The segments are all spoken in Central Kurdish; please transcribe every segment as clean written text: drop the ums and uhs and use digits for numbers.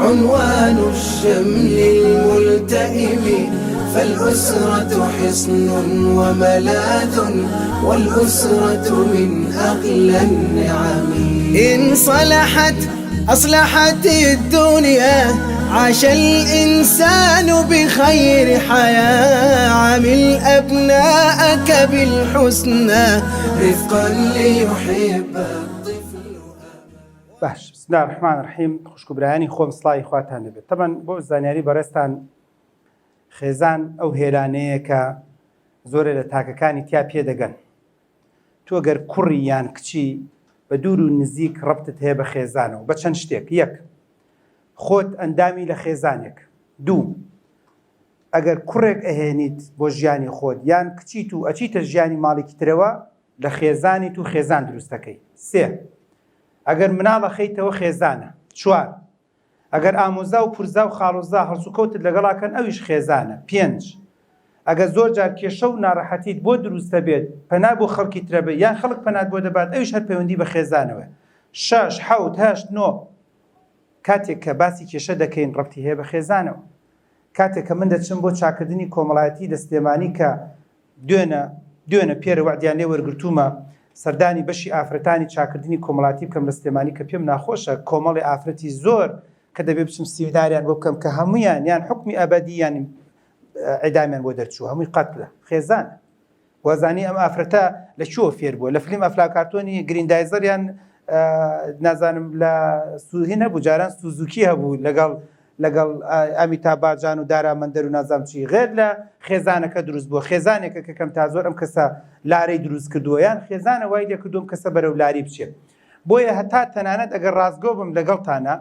عنوان الشمل الملتئم فالأسرة حصن وملاذ والأسرة من أغلى النعم إن صلحت أصلحت الدنيا عاش الإنسان بخير حياة عامل أبناءك بالحسنى رفقا ليحب الطفل باش بسم الله الرحمن الرحیم خوشک و برایانی خۆم سڵاوی خواتان لێبێت تەبەن بۆ زانیاری بەڕێزتان خێزان ئەو هێلانەیە کە زۆرێ لە تاکەکانی تیا پێدەگەن تۆ گەر کوڕی یان کچی بە دوور و نزیک ڕەبتت هەیە بە خێزانەوە بە چەند شتێک یەک خۆت ئەندامی لە خێزانێک دوو ئەگەر کوڕێک ئەهێنیت بۆ ژیانی خۆت یان کچیت و ئەچیتە ژیانی ماڵێکی ترەوە لە خێزانیت و خێزان دروستەکەی سێ ئەگەر مناڵ ئەخەیتەوە خێزانە چوار ئەگەر ئامۆزا و پورزا و خاڵۆزا هەڵسوکەوتت لەگەڵا کەن ئەویش خێزانە. پێنج. ئەگەر زۆر جار کێشە و ناڕەحەتیت بۆ دروست دەبێت پەنا بۆ خەڵکی ترە بەی یان خەڵک پەنات بۆ دەبات ئەویش هەر پەیوەندی بە خێزانەوەیە. شەش، حەوت، هەشت، نۆ. کاتێک کە باسی کێشە دەکەین ڕەبتی هەیە بە خێزانەوە. کاتێک کە من دەچم بۆ چاککردنی کۆمەڵایەتی لە سلێمانی کە دوێنە دوێنە پێرە وەعدیان لێ وەرگرتوومە سەردانی بەشی ئافرەتانی چاکردنی کۆمەڵاتی بکەم لە سلێمانی کە پێم ناخۆشە کۆمەڵی ئافرەتی زۆر کە دەبێ بچم سیمیناریان بۆ بکەم کە هەموویان یان حوکمی ئەبەدی یان ئیعدامیان بۆ دەرچوو هەمووی قەتلە خێزان وازانی ئەم ئافرەتە لە کوێوە فێر بووە لە فلیم ئەفلا کارتۆنی گریندایزەر یان نازانم لە سوهی نەبوو جاران سوزوکی هەبوو لەگەڵ لەگەڵ ئامیتاب باجان و دارا مەندەر و نازانم چی غێر لە خێزانەکە دروست بووە خێزانێکە کە کەم تا زۆر ئەم کەسە لارەی دروست کردووە یان خێزانە وای لێکردووە ئەم کەسە بەرەو لاری بچێت بۆیە هەتا تەنانەت ئەگەر ڕاستگۆ بم لەگەڵتانە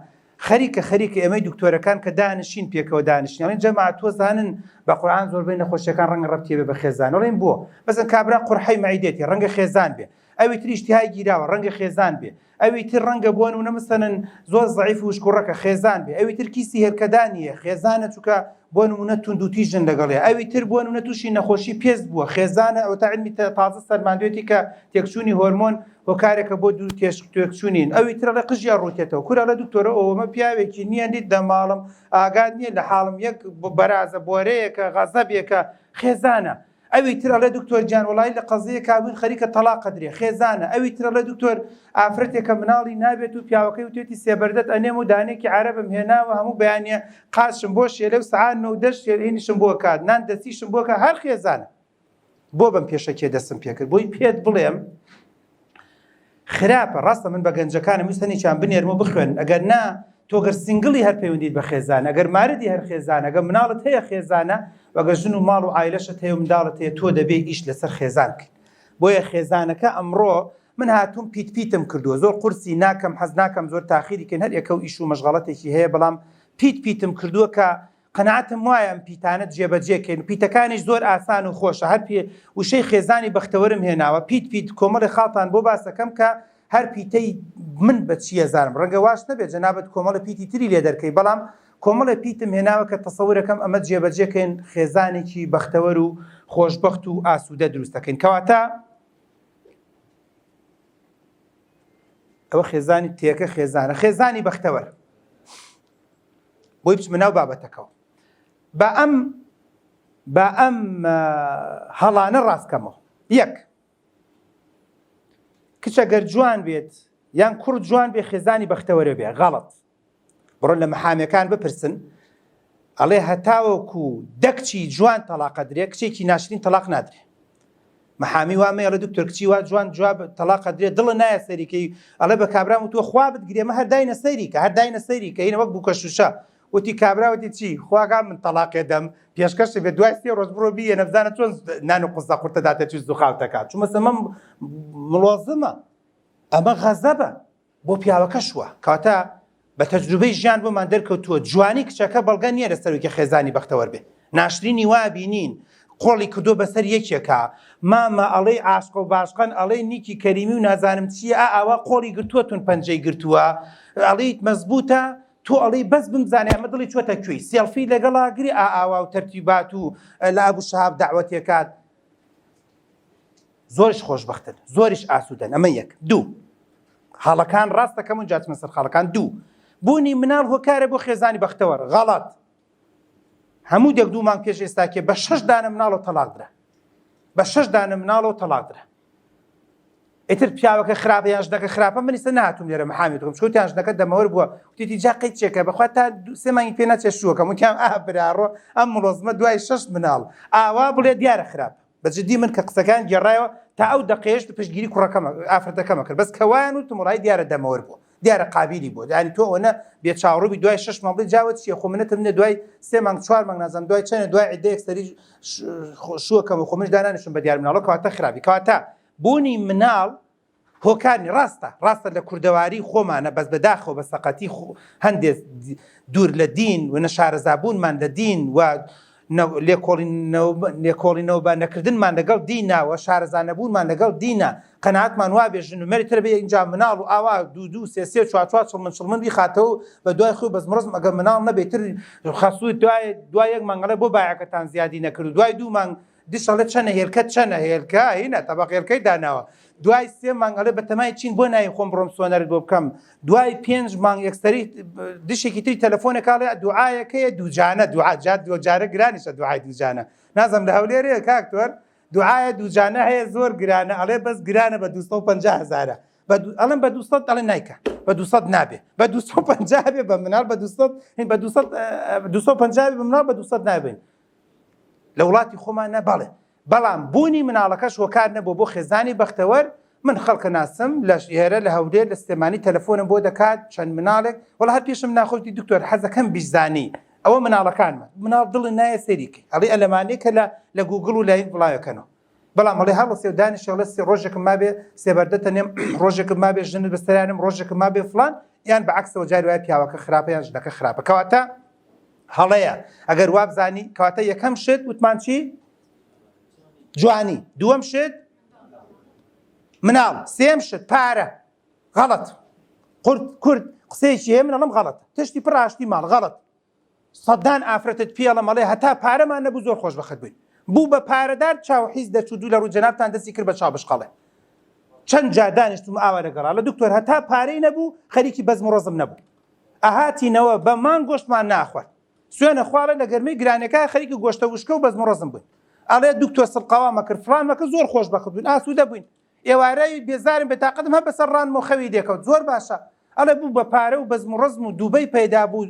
خەریکە خەریکە ئێمەی دکتۆرەکان کە دانشین پێکەوە دانشین ئەڵێن جەماعەت تۆ زانن بە قورئان زۆربەی نەخۆشیەکان ڕەنگە ڕەبتی بێ بە خێزان ئەڵێن بۆ بەسەن کابرا قورحەی مەعیدێتی ڕەنگە خێزان بێ ئەوی تر ئیشتیهای گیراوە ڕەنگە خێزان بێ ئەوی تر ڕەنگە بۆ نمونە مەسەلەن زۆر زەعیف و وشکوڕەکە خێزان بێ ئەوی تر کیسی هێلکەدانیە خێزانە چونکە بۆ نمونە توندوتیژن لەگەڵێ ئەوی تر بۆ نمونە تووشی نەخۆشی پێست بووە خێزانە ئەوتا علمی تازە سەلماندوێتی کە تێکچوونی هۆرمۆن هۆکارێکە بۆ دوو تێکچوونین ئەوی تر ئەڵێ قژی ئەڕووتێتەوە کورە ئەڵێ دکتۆرە ئەومە پیاوێکی نییە نیت دەماڵم ئاگات نییە لە حاڵم یەک بەرازە بۆرەیەکە غەزەبێکە خێزانە ئەوی تر ئەڵێ دکتۆر گیان وەڵایی لە قەزیەکا بووین خەریکە تەڵاق ئەدرێ خێزانە ئەوی تر ئەڵێ دکتۆر ئافرەتێکە مناڵی نابێت و پیاوەکەی وتێتی سێبەردەت ئەنێم و دانێکی عەرەبم هێناوە هەموو بەیانیە قاچم بۆ شێلێ و سەعات نۆ و دە شێلینیشم بۆ کات نان دەستیشم بۆ کات هەر خێزانە بۆ بەم پێشەکیە دەستم پێکرد بۆی پێت بڵێم خراپە ڕاستە من بە گەنجەکانم ویست هەنێکیان بنێرم و بخوێنن ئەگەر نا تۆ گەر single ی هەر پەیوەندیت بە خێزان ئەگەر ماردی هەر خێزان ئەگەر مناڵت هەیە خێزانە وەگە ژن و ماڵ و عایلەشت هەیە و منداڵت هەیە تۆ دەبێ ئیش لەسەر خێزان بکەیت بۆیە خێزانەکە ئەمڕۆ من هاتووم پیت پیتم کردووە زۆر قورسی ناکەم حەز ناکەم زۆر تاخیری کەین هەر یەکە و ئیش و مەشغەڵەتێکی هەیە بەڵام پیت پیتم کردووە کە قەناعەتم وایە ئەم پیتانە جێبەجێ کەین و پیتەکانیش زۆر ئاسان و خۆشە هەر پێ وشەی خێزانی بەختەوەرم هێناوە پیت پیت کۆمەڵی خاڵتان بۆ باسەکەم کە هەر پیتەی من بە چیە زانم ڕەنگە واش نەبێت جەنابت کۆمەڵی پیتی تری لێ دەرکەی بەڵام کۆمەڵێ پیتم هێناوە کە تەسەورەکەم ئەمە جێبەجێ کەین خێزانێکی بەختەوەر و خۆشبەخت و ئاسوودە دروست دەکەین کەواتە ئەوە خێزانی تێکە خێزانە خێزانی بەختەوەر بۆی بچمە ناو بابەتەکەوە با ئەم با ئەم هەڵانە ڕاستکەمەوە یەک کچە گەر جوان بێت یان کوڕ جوان بێ خێزانی بەختەوەرە بێ غەڵت بڕۆن لە محامەکان بپرسن ئەڵێ هەتاوەکو دەکچی جوان تەلاقە درێ کچێکی ناشرین تەلاق نادرێ محامی وا مەیەڵێ دکتۆر کچی وا جوان جواب تەڵاق ئەدرێ دڵە نایە سەیری کەی ئەڵێ بە کابرام وتووە خوا بتگرێ مە هەر داینە سەیری کە هەر داینە سەیری کە هینە وەک بووکە شوشە وتی کابرا وتی چی خواگا من تەڵاقێ دەم پێشکەشی بێ دوای سێ ڕۆژ بڕۆ بیێنە بزانە چۆن نان و قوزە قورتە داتە چی زوخاو دەکات چوومە سەمەم مڵۆزمە ئەمە غەزەبە بۆ پیاوەکەش وا. کەواتە بە تەجروبەی ژیان بۆمان دەرکەوتووە جوانی کچەکە بەڵگە نییە لەسەر ئەوەی کە خێزانی بەختەوەر بێ. ناشرینی وا بینین قۆڵی کردووە بەسەر یەکێکا مامە ئەڵێی عاشقە و باشقەن ئەڵێی نیکی کەریمی و نازانم چییە ئا ئاوا قۆڵی گرتووە تون پەنجەی گرتووە ئەڵێیت مەزبووتە تۆ ئەڵێی بەس بمزانێ ئەمە دڵی چۆتە کوێی سێڵفی لەگەڵا گری ئا ئاوا و تەرتیبات و لە ئەبوو شەهاب دەعوەتێکات زۆریش خۆشبەختن زۆریش ئاسوودەن ئەمە یەک دوو خاڵەکان ڕاست دەکەم و جاچمە سەر خاڵەکان دوو. بوونی مناڵ هۆکارە بۆ خێزانی بەختەوەر غەڵەت. هەموو دەک دوو مانگ پێش ئێستاکێ بە شەش دانە مناڵەوە تەلاق درا بە شەش دانە مناڵەوە تەلاق درا ئیتر پیاوەکە خراپە یان ژنەکە خراپە من ئیستا نهاتوم لێرە محامی بکەم چونکە ژنەکە دەمەوەر بووە وتیتی جا قەی چێکە بەخوا تا سێ مانگی پێ ناچێت شووەکەم وتیان ئا براڕۆ ئەم مڵۆزمە دوای شەش مناڵ ئاوا بڵێ دیارە خراپ بە جدی من کە قسەکان گێڕایەوە تا ئەو دەقەیەش پشتگیری کوڕەکەمە ئافرەتەکەمە کرد بەس کە وایان وتم وڵای دیارە دەمەوەر بووە دیارە قابیلی بووە یانی تۆ ئەوەنە بێ چاوەڕووبی دوای شەش مانگ بڵێ جاوە چییە خۆ منەتم نییە دوای سێ مانگ چوار مانگ نازانم دوای چەنێ دوای عیدەیەک سەری شووەکەم و خۆ منیش دانانیشم بە دیار مناڵەوە کەواتە خراپی کەواتە بوونی مناڵ هۆکار نی ڕاستە ڕاستە لە کوردەواری خۆمانە بەس بەداخەوە بە سەقەتی هەندێک دوور لە دین و نەشارەزابوونمان لە دین و لێکۆڵینەوە بە نەکردنمان لەگەڵ دینا و شارەزا نەبوونمان لەگەڵ دینا قەناعەتمان وابێ ژن و مێرد تر بێ ئینجا مناڵ و ئاوا دوو دوو سێ سێ چوار چوار چڵمن چڵمن بیخاتەوە بە دوای خۆی بەزم ڕەزم ئەگەر مناڵ نەبێ تر خەسوو دوای دوای یەک مانگ ئەڵێ بۆ بایەکەتان زیادی نەکرد و دوای دوو مانگ دش ئەڵێ چەنە هێلکەت چەنە هێلکە هینە تەبەق هێلکەی داناوە دوای سێ مانگ ئەڵێ بەتەمای چین بۆ نای خۆم بڕۆم سۆنەرت بۆ بکەم دوای پێنج مانگ یەکسەری دشێکی تری تەلەفۆنێک ئەڵێ دوعایەکەیە دووجانە دوعا جار دوجارە گرانیشە دوعای دووجانە نازم لە هەولێرەیە کاک تۆر دوعایە دووجانە هەیە زۆر گرانە ئەڵێ بەس گرانە بە 250 هەزارە بە ئەڵێم بە 200 ئەڵێ نایکە بە 200 نابێ بە 250 بێ بە مناڵ بە 200 بە 200 250 بێ بە مناڵ بە 200 نابین لە وڵاتی خۆمان نە بەڵێ بەڵام بوونی مناڵەکەش هۆکار نەبوو بۆ خێزانی بەختەوەر من خەڵکە ناسم لە ئێرە لە هەولێر لە سلێمانی تەلەفۆنم بۆ دەکات چەند مناڵێک وەڵا هەر پێشم ناخۆشی دکتۆر حەزەکەم بیزانی ئەوە مناڵەکانمە مناڵ دڵی نایە سەیری کەی ئەڵێ ئەلەمانەی کە لە لە گوگڵ و لای بڵاوەکەنەوە بەڵام ئەڵێ هەڵسێ و دانیشێ ئەڵێ سێ ڕۆژێکم مابێ سێبەردەتە نێم ڕۆژێکم مابێ ژنت بەسەرانم ڕۆژێکم مابێ فلان یان بە عەکسەوە جاری وایە پیاوەکە خراپە یان ژنەکە خراپە کەواتە هەڵەیە ئەگەر وابزانی کەواتە یەکەم شت وتمان چی جوانی دووەم شت مناڵ سێم شت پارە غەڵەت قورد کورد قسەیەکی هەیە من ئەڵێم غەڵەت تشتی پڕ ئاشتی ماڵ غەڵەت سەدان ئافرەتت پێڵم ئەڵێ هەتا پارەمان نەبوو زۆر خۆشبەخت بووین بوو بە پارەدار چاو حیز دەچوو دوو لە ڕوو جەنابتان دەستی کرد بە چاو بشقەڵێ چەند جار دانیشتم ئاوا لەگەڵا لە دکتۆر هەتا پارەی نەبوو خەریکی بەزم و ڕەزم نەبوو ئەهاتینەوە بە مانگ گۆشتمان ناخوارد سوێنە خواڵێ لە گەرمەی گرانەکە خەریکی گۆشتە وشکە و بەزم و ڕەزم بووین ئەڵێ دکتۆر سڵقاوا مەکرد فڵان مەکرد زۆر خۆشبەخت بووین ئاسوودە بووین ئێوارەی بێزارم بێتاقەتم هەر بەسەر ڕانم و خەوی لێکەوت زۆر باشە ئەڵێ بوو بە پارە و بەزم و ڕەزم و دوبەی پەیدا بوو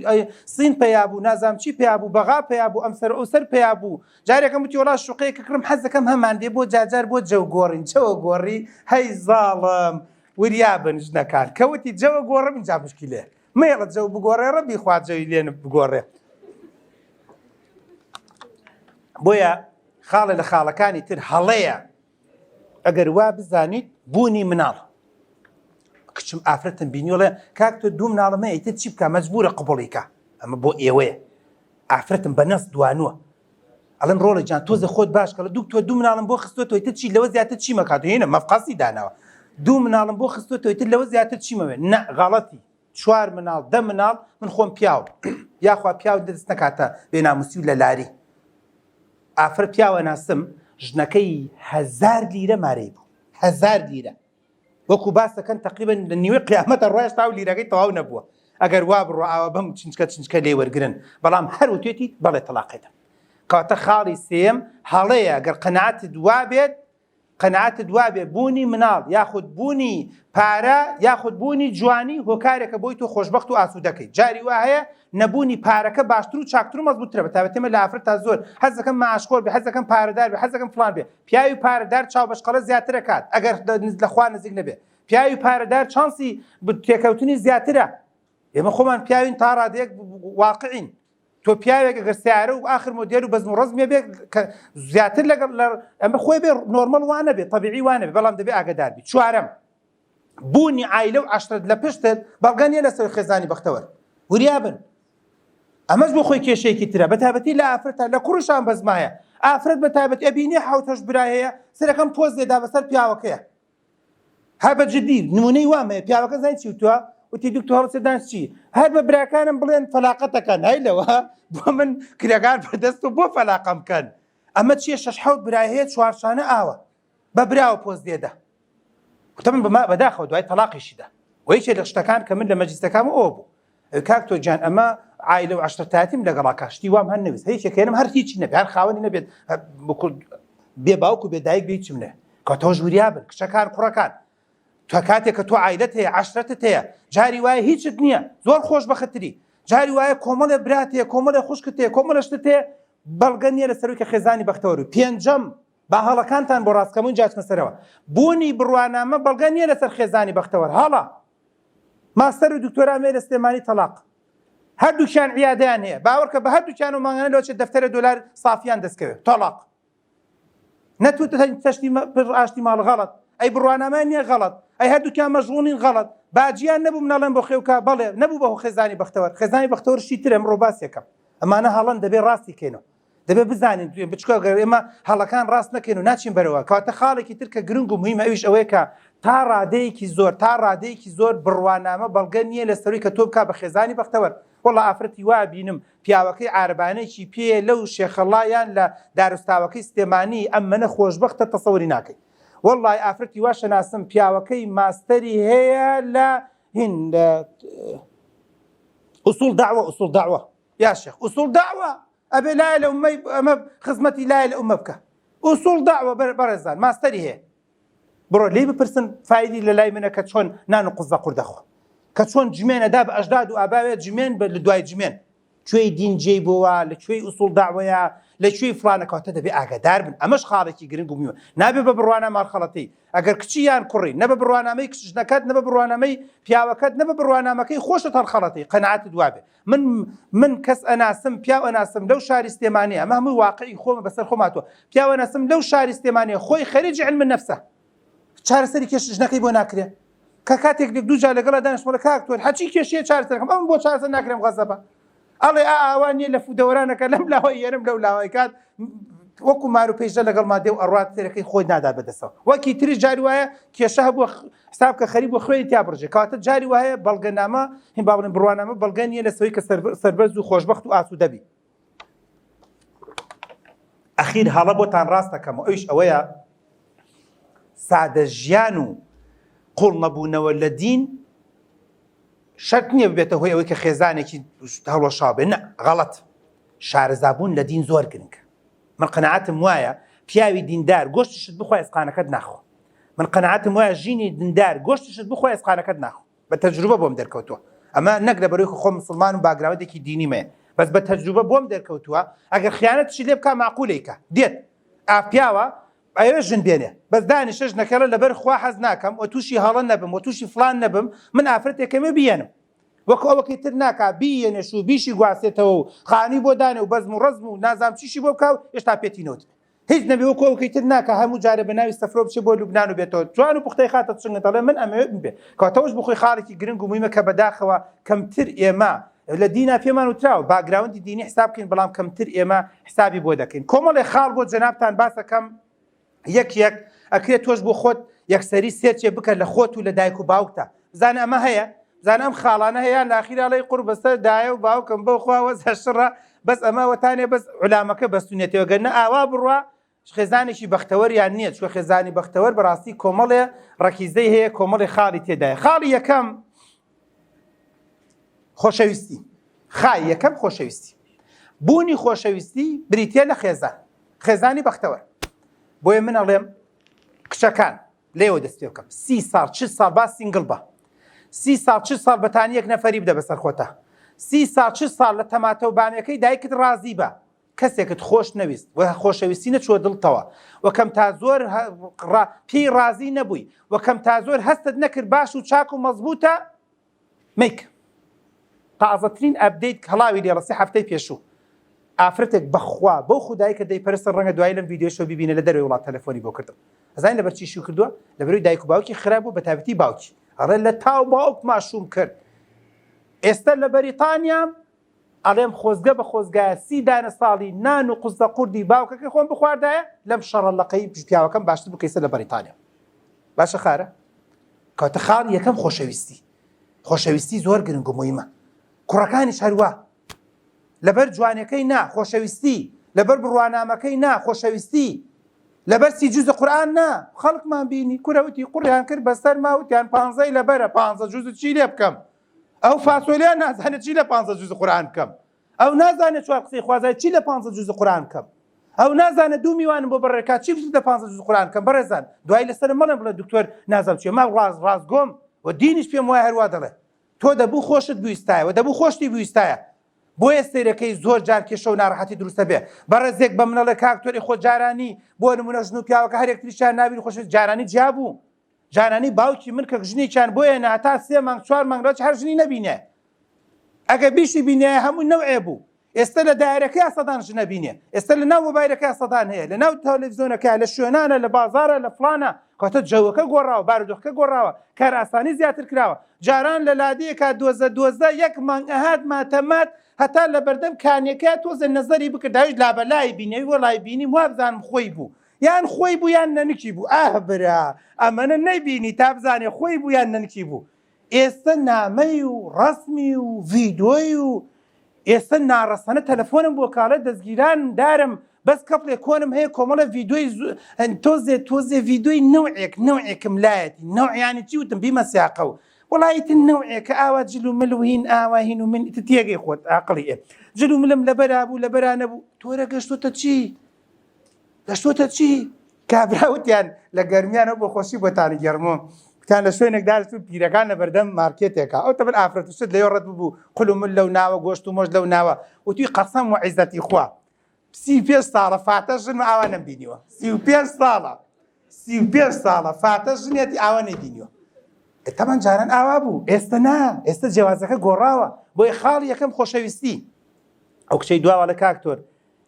سین پەیا بوو نازام چی پیا بوو بەغا پەیا بوو ئەم سەر ئەو سەر پەیا بوو جارێکم وتی وەڵا شوقەیەکە کڕم حەز دەکەم هەمان بێ بۆ جاجار بۆ جەو گۆڕین جەوە گۆڕی هەی زاڵم وریابن ژنەکان کەوتی جەوە گۆڕم اینجا مشکیلێ مەیەڵە جەو بگۆڕێ ڕەبی خوا جەوی لێ بگۆڕێ بۆیە خاڵێ لە خاڵەکانی تر هەڵەیە ئەگەر وا بزانیت بوونی مناڵ کچم ئافرەتم بینیڵێ کاک تۆ دوو مناڵم هەیە ئیتر چی بکە مەجبورە قبوڵی کە ئەمە بۆ ئێوەیە ئافرەتم بە نەست دوانووە ئەڵێم ڕۆڵە جان تۆزە خۆت باش کە لە دوو تۆ دوو مناڵم بۆ خستووە تۆ ئیتر چی لەوە زیاتر چی مەکات هینە مەفقەسی داناوە دوو مناڵم بۆ خستووە تۆ ئیتر لەوە زیاتر چیمەوێ نە غەڵەتی چوار مناڵ دە مناڵ من خۆم پیاو یاخوا پیاو دەست نەکاتە بێناموسی و لە لاری ئافرەت پیاوە ناسم ژنەکەی هەزار لیرە مارەی بوو هەزار لیرە وەکو باس دەکەن تقریبا لە نیوەی قیامەتە ڕۆیشتا و لیرەکەی تەواو نەبووە ئەگەر وا بڕۆ ئاوا بەم چنچکە چنچکە لێ وەرگرن بەڵام هەر وتێتی بەڵێ تەلاقێتە کەواتە خاڵی سێم هەڵەیە گەر قەناعەتت وابێت قەناعەتت وابێ بوونی مناڵ یاخود بوونی پارە یاخود بوونی جوانی هۆکارێکە بۆی تۆ خۆشبەخت و ئاسوودەکەی جاری وا هەیە نەبوونی پارەکە باشتر و چاکتر و مەزبووترە بە تایبەتی من لە ئافرەت تا زۆر حەز دەکەم معاشخۆر بێ حەز دەکەم پارەدار بێ حەز دەکەم فڵان بێ پیاوی پارەدار چاو بەشقەڵە زیاتر ئەکات ئەگەر لە خوا نزیک نەبێ پیاوی پارەدار چانسی تێکەوتنی زیاترە ئێمە خۆمان پیاوین تا ڕادەیەک واقعین تۆ پیاوێک ئەگەر سیارە و ئاخر مۆدێل و بەزم و ڕەزمێ بێ کە زیاتر لەگەڵ ئەمە خۆی بێ نۆرمەڵ وانە بێ تەبیعی وانە بێ بەڵام دەبێ ئاگدار بی چوارەم بوونی عایلە و عەشرەت لە پشتت بەڵگە نییە لەسەر خێزانی بەختەوەر وریابن ئەمەش بۆ خۆی کێشەیەکی ترە بە تایبەتی لە ئافرەتە لە کوڕیشان بەزمایە ئافرەت بە تایبەتی ئەبینی حوتەش برای هەیە سەرەکەم پۆز لێدا بەسەر پیاوەکەیە هەر بە جدی نمونەی وام هەیە پیاوەکە زای چی وتووە وتی دکتۆر هەڵسێدان چی هەر بە براکانم بڵێن فەلاقەتەکەن هەی لەوە بۆ من کرێکار بەدەست و بۆ فەلاقەم بکەن ئەمە چییە شەش حەوت برای هەیە چوارشانە ئاوە بە براوە پۆز لێدا وتم بەما بەداخەوە دوای تەلاقیشیدا و یەکێ لە شتەکان کە من لە مەجلیسەکەم ئەوە بوو. کاک تۆ گیان ئەمە عایلە و عەشرەتایەتیم لەگەڵا کا شتی وام هەر نەویست هیچ یەکێنم هەر هیچی نەبێ هەر خاوەنی نەبێت بێ باوک و بێ دایک بێ هیچم نێ کە تۆش وریا بن کچەکان کوڕەکان تۆ کاتێک کە تۆ عایلەت هەیە عەشرەتت هەیە جاری وایە هیچت نییە زۆر خۆشبەختتری جاری وایە کۆمەڵێ برات هەیە کۆمەڵێ خوشکت هەیە کۆمەڵێ شتت هەیە بەڵگە نییە لەسەروی کە خێزانی بەختەوەر و پێنجەم با هەڵەکانتان بۆ ڕاستکەم و جاچمە سەرەوە بوونی بڕوانامە بەڵگە نییە لەسەر خێزانی بەختەوەر هەڵە ماستەر و دکتۆرام هەیە لە سلێمانی تەلاق هەردووکیان عیادەیان هەیە باوەڕکە بە هەردووکیان و مانگانە لەوەچێت دەفتەرە دۆلار سافیان دەستکەوێت تەلاق نەتوت تەشتی ئاشتی ماڵ غەڵەت ئەی بڕوانامە نییە غەڵەت ئەی هەردووکیان مەشغوڵین غەڵەت باجیان نەبوو مناڵێن بۆ خێوکە بەڵێ نەبوو بە خێزانی بەختەوەر خێزانی بەختەوەر شتی ترە ئەمڕۆ باسێکەم ئەمانە هەڵەن دەبێ ڕاستی کەینەوە دەبێ بزانین بچکە گەر ئێمە هەڵەکان ڕاست نەکەین و ناچین بەرەوە کەواتە خاڵێکی تر کە گرنگ و مهمە ئەویش ئەوەیە کە تا ڕادەیەکی زۆر تا ڕادەیەکی زۆر بڕوانامە بەڵگە نییە لە سەروی کە تۆ بکا بە خێزانی بەختەوەر وەڵا ئافرەتی وا بینم پیاوەکەی عارەبانێکی پێ لەو شێخەڵا یان لە دارستاوەکەی سلێمانی ئەمەنە خۆشبەختە تەسەوری ناکەی وەڵای ئافرەتی وا شەناسم پیاوەکەی ماستەری هەیە لە هین لە ئوسوڵ دەعوە ئوسوڵ دەعوە یا شێخ ئوسوڵ دەعوە ئەبێ لایە لە ئومەی ئەمە خزمەتی لایە لە ئومە بکە ئوسوڵ دەعوە بەڕێزان ماستەری هەیە بڕۆ لێی بپرسن فایلی لە لای منە کە چۆن نان و قوزە قور دەخۆ کە چۆن جمێن ئەدا بە ئەژداد و ئاباوێ جمێن بە لە دوای جمێن کوێی دین جێی بۆوە لە کوێی ئوسوڵ داوەیە لە کوێی فلانە کەواتە دەبێ ئاگادار بن ئەمەش خاڵێکی گرنگ و میوە نابێ بە بڕوانە ماڵخەڵەتی ئەگەر کچی یان کوڕی نە بە بڕوانامەی کچژنەکەت نە بە بڕوانامەی پیاوەکەت نە بە بڕوانامەکەی خۆشت هەڵخەڵەتی قەناعەتت وابێ من من کەس ئەناسم پیاو ئەناسم لەو شاری سلێمانیە ئەمە هەمووی واقعی خۆمە بەسەر خۆم هاتووە پیاو ئەناسم لەو شاری سلێمانیە خۆی خەریکی علم نفسە چارەسەری کێش ژنەکەی بۆ ناکرێ کە کاتێک لێک دوو جار لەگەڵا دانیشتم کاک تۆ هەرچی کێشەیە چارەسەرەکەم ئەم بۆ چارەسەر ناکرێم غەزەبە ئەڵێ ئا ئاوا نییە لە فودەوەرانەکە لەم لاوەی یەرم لەو لاوەی کات وەکو مار و پێشدە لەگەڵ مادێ و ئەڕات سەرەکەی خۆی نادات بەدەستەوە وەکی تری جاری وایە کێشە هەبووە حساب کە خەریک بۆ خوێنی تیا بڕژێ کەواتە جاری وایە بەڵگەنامە هین با بڵێن بڕوانامە بەڵگە نییە لەسەوەی کە سەربەرز و خۆشبەخت و ئاسوودە بی ئەخیر هەڵە بۆتان ڕاست دەکەم و ئەویش ئەوەیە سادە ژیان و قوڵ نەبوونەوە لە دین شەرت نییە ببێتە هۆی ئەوەی کە خێزانێکی هەڵوەشاو بێ نە غەڵەت شارەزابوون لە دین زۆر گرنگە من قەناعەتم وایە پیاوی دیندار گۆشتیشت بخوا ئێسقانەکەت ناخۆ من قەناعەتم وایە ژینی دیندار گۆشتیشت بخوا ئێسقانەکەت ناخۆ بە تەجروبە بۆم دەرکەوتووە ئەمە نەک لەبەرەوەی کە خۆم مسلمان و background ێکی دینیمەیە بەس بە تەجروبە بۆم دەرکەوتووە ئەگەر خیانەتشی لێ بکا معقولێکە دێت ئاپیاوە ئەیەوێ ژن بێنێ بەس دانیشە ژنەکەڵە لەبەر خوا حەز ناکەم و تووشی هەڵە نەبم و تووشی فلان نەبم من ئافرەتێکەمێ بیێنم وەکو ئەوەکەی تر ناکا بیێنێش و بیشی گواستێتەوە و خانی بۆ دانێ و بەزم و ڕەزم و نازام چیشی بۆ بکا و هێشتا پێتی نەوت بێ هیچ نەبێ وەکو ئەوکەی تر ناکا هەموو جارێ بە ناوی سەفرۆ بچێ بۆ لوبنان و بێتەوە جوان و پوختەی خاتە چنگت دەڵێ من ئەمەوێ ببێ کەواتەوەش بخۆی خاڵێکی گرنگ و مهمە کە بەداخەوە کەمتر ئێمە لە دینا پێمان وتراوە background ی دینی حساب بکەین بەڵام کەمتر ئێمە حسابی بۆ دەکەین کۆمەڵێ خاڵ بۆ جەنابتان باسەکەم یەک یەک ئەکرێت تۆش بۆ خۆت یەکسەری search ێ بکە لە خۆت و لە دایک و باوکتا بزانە ئەمە هەیە بزانە ئەم خاڵانە هەیە لە ئاخیرا ئەڵێی قوڕ بەسەر دایە و باوکم بەو خوا وەزع شڕە بەس ئەمە وەتانێ بەس عولامەکە بەستونێتەوە گەر نە ئاوا بڕوا خێزانێکی بەختەوەریان نییە چونکە خێزانی بەختەوەر بەڕاستی کۆمەڵێ ڕەکیزەی هەیە کۆمەڵێ خاڵی تێدایە خاڵی یەکەم خۆشەویستی خای یەکەم خۆشەویستی بوونی خۆشەویستی بریتە لە خێزان خێزانی بەختەوەر بۆیە من ئەڵێم کچەکان لێوە دەست پێ بکەم سی ساڵ چ ساڵ با single بە سی ساڵ چ ساڵ بەتانی یەک نەفەری بدە بەسەر خۆتا سی ساڵ چ ساڵ لە تەماتە و بامێکەی دایکت ڕازی بە کەسێکت خۆش نەویست و خۆشەویستی نەچووە دڵتەوە و کەم تا زۆر پێی ڕازی نەبووی و کەم تا زۆر هەستت نەکرد باش و چاک و مەزبوتە مەیکە. تازەترین update هەڵاوی لێڕەسی هەفتەی پێشوو ئافرەتێک بەخوا بەو خودای کە دەیپەرستن ڕەنگە دوایی لەم ڤیدیۆشەوە بیبینە لە دەرەوەی وڵات تەلەفۆنی بۆ کردم ئەزانی لەبەر چی شوو کردووە لەبەروی دایک و باوکی خراپ بوو بەتایبەتی باوکی ئەڵێ لە تاو باوکما شووم کرد ئێستا لە بەریتانیام ئەڵێم خۆزگە بە خۆزگایە سی دانە ساڵی نان و قوزە قوردی باوکەکەی خۆم بخواردایە لەم شەڕە لەقەی پیاوەکەم باشتر بوو کەیسە لە بەریتانیا باشە خارە کەواتە خاڵی یەکەم خۆشەویستی خۆشەویستی زۆر گرنگ و مهمە کوڕەکانیش هەروا لەبەر جوانەکەی نا خۆشەویستی لەبەر بڕوانامەکەی نا خۆشەویستی لەبەر سی جوز قورئان نا خەڵکمان بینی کورە وتی قوڕیان کرد بەسەرما وتیان پانزەی لەبەرە پانزە جوز چی لێ بکەم؟ ئەو فاسۆلیا نازانێت چی لە پانزە جوز قورئان بکەم ئەو نازانێت چوار قسەی خوازای چی لە پانزە جوز قورئان بکەم ئەو نازانێت دوو میوانم بۆ بەڕێکا چی لە پانزە جوز قورئان بکەم بەڕێزان دوای لەسەرم مەڵێن بڵێ دکتۆر نازانم چیە ما ڕاست ڕاستگۆم و دینیش پێم وایە هەروا دەڵێ تۆ دەبوو خۆشت بویستایە و دەبوو خۆشتی بویستایە بۆیە سەیرەکەی زۆر جار کێشە و ناڕەحەتی دروستە بێ بەڕێزێک بە منەڵێ کاک تۆری خۆ جارانی بۆ نمونە ژن و پیاوەکە هەر یەکتریشیان نابین خۆش جارانی جیا بوو جارانی باوکی من کە ژنێکیان بۆیە نا تا سێ مانگ چوار مانگ ڕەچ هەر ژنی نەبینێ ئەگە بیشی بینایە هەموو نەوعێ بوو ئێستا لە دایرەکەیا سەدان ژنە بینێ ئێستا لە ناو مۆبایلەکەیا سەدان هەیە لە ناو تەلەڤیزیۆنەکە لە شوێنانە لە بازارە لە فڵانە کەواتە جەوەکە گۆڕاوە بارودۆخەکە گۆڕاوە کارئاسانی زیاتر کراوە جاران لە لادێکا دۆزە دۆزە یەک مانگ ئەهات ماتەمات هەتا لە بەردەم کانیەکە تۆزێ نەزەری بکرد ئەویش لابەلای بینەوی وەڵای بینیم وابزانم خۆی بوو یان خۆی بوو یان نەنکی بوو ئاه برا ئەمەنە نەیبینی تا بزانێ خۆی بوو یان نەنکی بوو ئێستە نامەی و ڕەسمی و ڤیدۆی و ئێستە ناڕەسەنە تەلەفۆنم بۆ کاڵێ دەستگیران دارم بەس کەپڵێ کۆنم هەیە کۆمەڵە ڤیدۆی تۆزێ تۆزێ ڤیدۆی نەوعێک نەوعێکم لایەتی نەوعیانی چی وتم بیمە سیاقە و وەڵا ئیتر نەوعێکە ئاوا جل و مل و هین ئاوا هین و من ئیتر تێگەی خۆت ئاقڵی ئێ جل و ملم لەبەرا بوو لەبەرا نەبوو تۆرە گەشتۆتە چی گەشتۆتە چی کابرا وتیان لە گەرمیانەوە بۆ خۆشی بۆتانی گەرمۆ وتیان لە شوێنێک دانیشتبوو پیرەکان لە بەردەم مارکێتێکا ئەو تەبەن ئافرەت و شت لەوێ ڕەت ببوو قول و مل لەو ناوە گۆشت و مۆشت لەو ناوە وتوی قەسەم و عیزەتی خوا 35 ساڵە فاتە ژن و ئاوا نەمبینیوە 35 ساڵە 35 ساڵە فاتە ژنێتی ئاوا نەیبینیوە تەمان جاران ئاوا بوو ئێستا نا ئێستا جیاوازەکە گۆڕاوە بۆیە خاڵی یەکەم خۆشەویستی ئەو کچەی دواوە لە کاکتۆر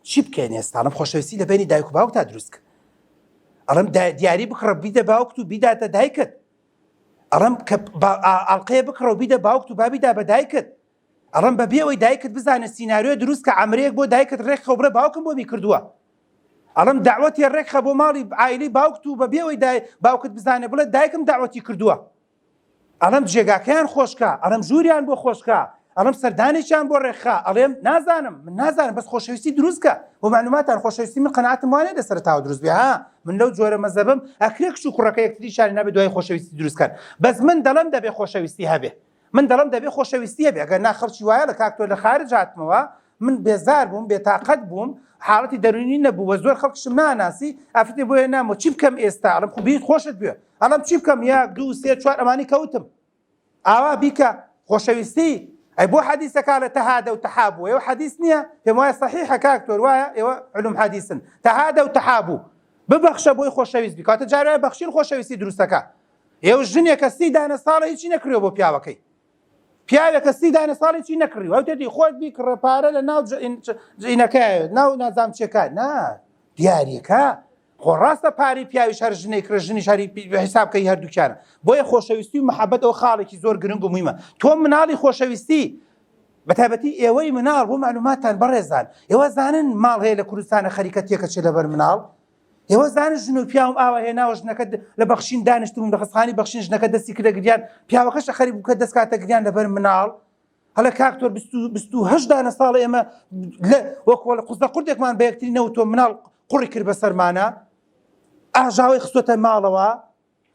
چی بکەین ئێستا ئەڵێم خۆشەویستی لە بەینی دایک و باوکتا دروست کە ئەڵێم دیاری بکڕە بیدە باوکت و بیداتە دایکت ئەڵێم کە ئاڵقەیە بکڕە و بیدە باوکت و بابیدا بە دایکت ئەڵێم بە بێ ئەوەی دایکت بزانێت سیناریۆ دروست کە عەمرەیەک بۆ دایکت ڕێکخە و بڵێ باوکم بۆمی کردووە ئەڵێم داوەتێ ڕێکخە بۆ ماڵی عایلی باوکت و بە بێ ئەوەی باوکت بزانێ بڵێ دایکم داوەتی کردووە ئەڵێم جێگاکەیان خۆشکە، ئەڵێم ژووریان بۆ خۆشکە، ئەڵێم سەردانێکیان بۆ ڕێکخە، ئەڵێم نازانم، من نازانم بەس خۆشەویستی دروست کە. بۆ مەعلوماتان خۆشەویستی من قەناعەتم وانیە لە سەرەتاوە دروست بێ ها، من لەو جۆرە مەزەبم، ئەکرێ کچ و کوڕەکە یەکتریشیان نابێ دوای خۆشەویستی دروست کەن، بەس من دەڵێم دەبێ خۆشەویستی هەبێ. من دەڵێم دەبێ خۆشەویستی هەبێ، ئەگەر نا خەڵکی وایە لە کاک تۆ لە خارج هاتمەوە، من بێزار بووم، بێتاقەت بووم، حاڵەتی دەروونی نەبوو و زۆر خەڵکیشم ناناسی، ئافرەتێ بۆیە نامۆ چی بکەم ئێستا؟ ئەڵێم خۆ بیت خۆشت بوێ. ئەڵێم چی بکەم یەک دوو سێ چوار ئەمانی کەوتم. ئاوا بیکە خۆشەویستی. ئەی بۆ حەدیسەکە ئەڵێ تەهادە و تەحابوو؟ ئێوە حەدیس نییە؟ پێم وایە سەحیحە کاک تۆر وایە؟ ئێوە علوم حەدیسن. تەهادە و تەحابوو. ببەخشە بۆی خۆشەویست بی. کەواتە جار وایە بەخشین خۆشەویستی دروستەکە. ئێوە ژنێکە سی دانە ساڵە هیچی نەکڕیوە بۆ پیاوەکەی. پیاوێکە سی دانە ساڵی چی نەکڕیوە ئەو تێتی خۆت بیکڕە پارە لە ناو جینەکە ناو نازام چێکە نا دیارەکە خۆ ڕاستە پارەی پیاویش هەر ژنەی کڕ ژنیش هەری حیساب کەی هەردووکیانە بۆیە خۆشەویستی و محەبەت ئەو خاڵێکی زۆر گرنگ و مهمە تۆ مناڵی خۆشەویستی بەتایبەتی ئێوەی مناڵ بۆ معلوماتان بەڕێزان ئێوە زانن ماڵ هەیە لە کوردستانە خەریکە تێکەچێ لەبەر مناڵ ئێوە زانن ژن و پیاوم ئاوا هێناوە ژنەکە لە بەخشین دانیشتبووم لە خەستخانەی بەخشین ژنەکە دەستی کردە گریان پیاوەکەش خەریک بوو کە دەست کاتە گریان لەبەر مناڵ هەڵە کاک تۆر 28 دانە ساڵ ئێمە لە وەکوڵ قوزە قوردێکمان بە یەکتری نەوتۆ مناڵ قوڕی کرد بەسەرمانە ئاژاوەی خستۆتە ماڵەوە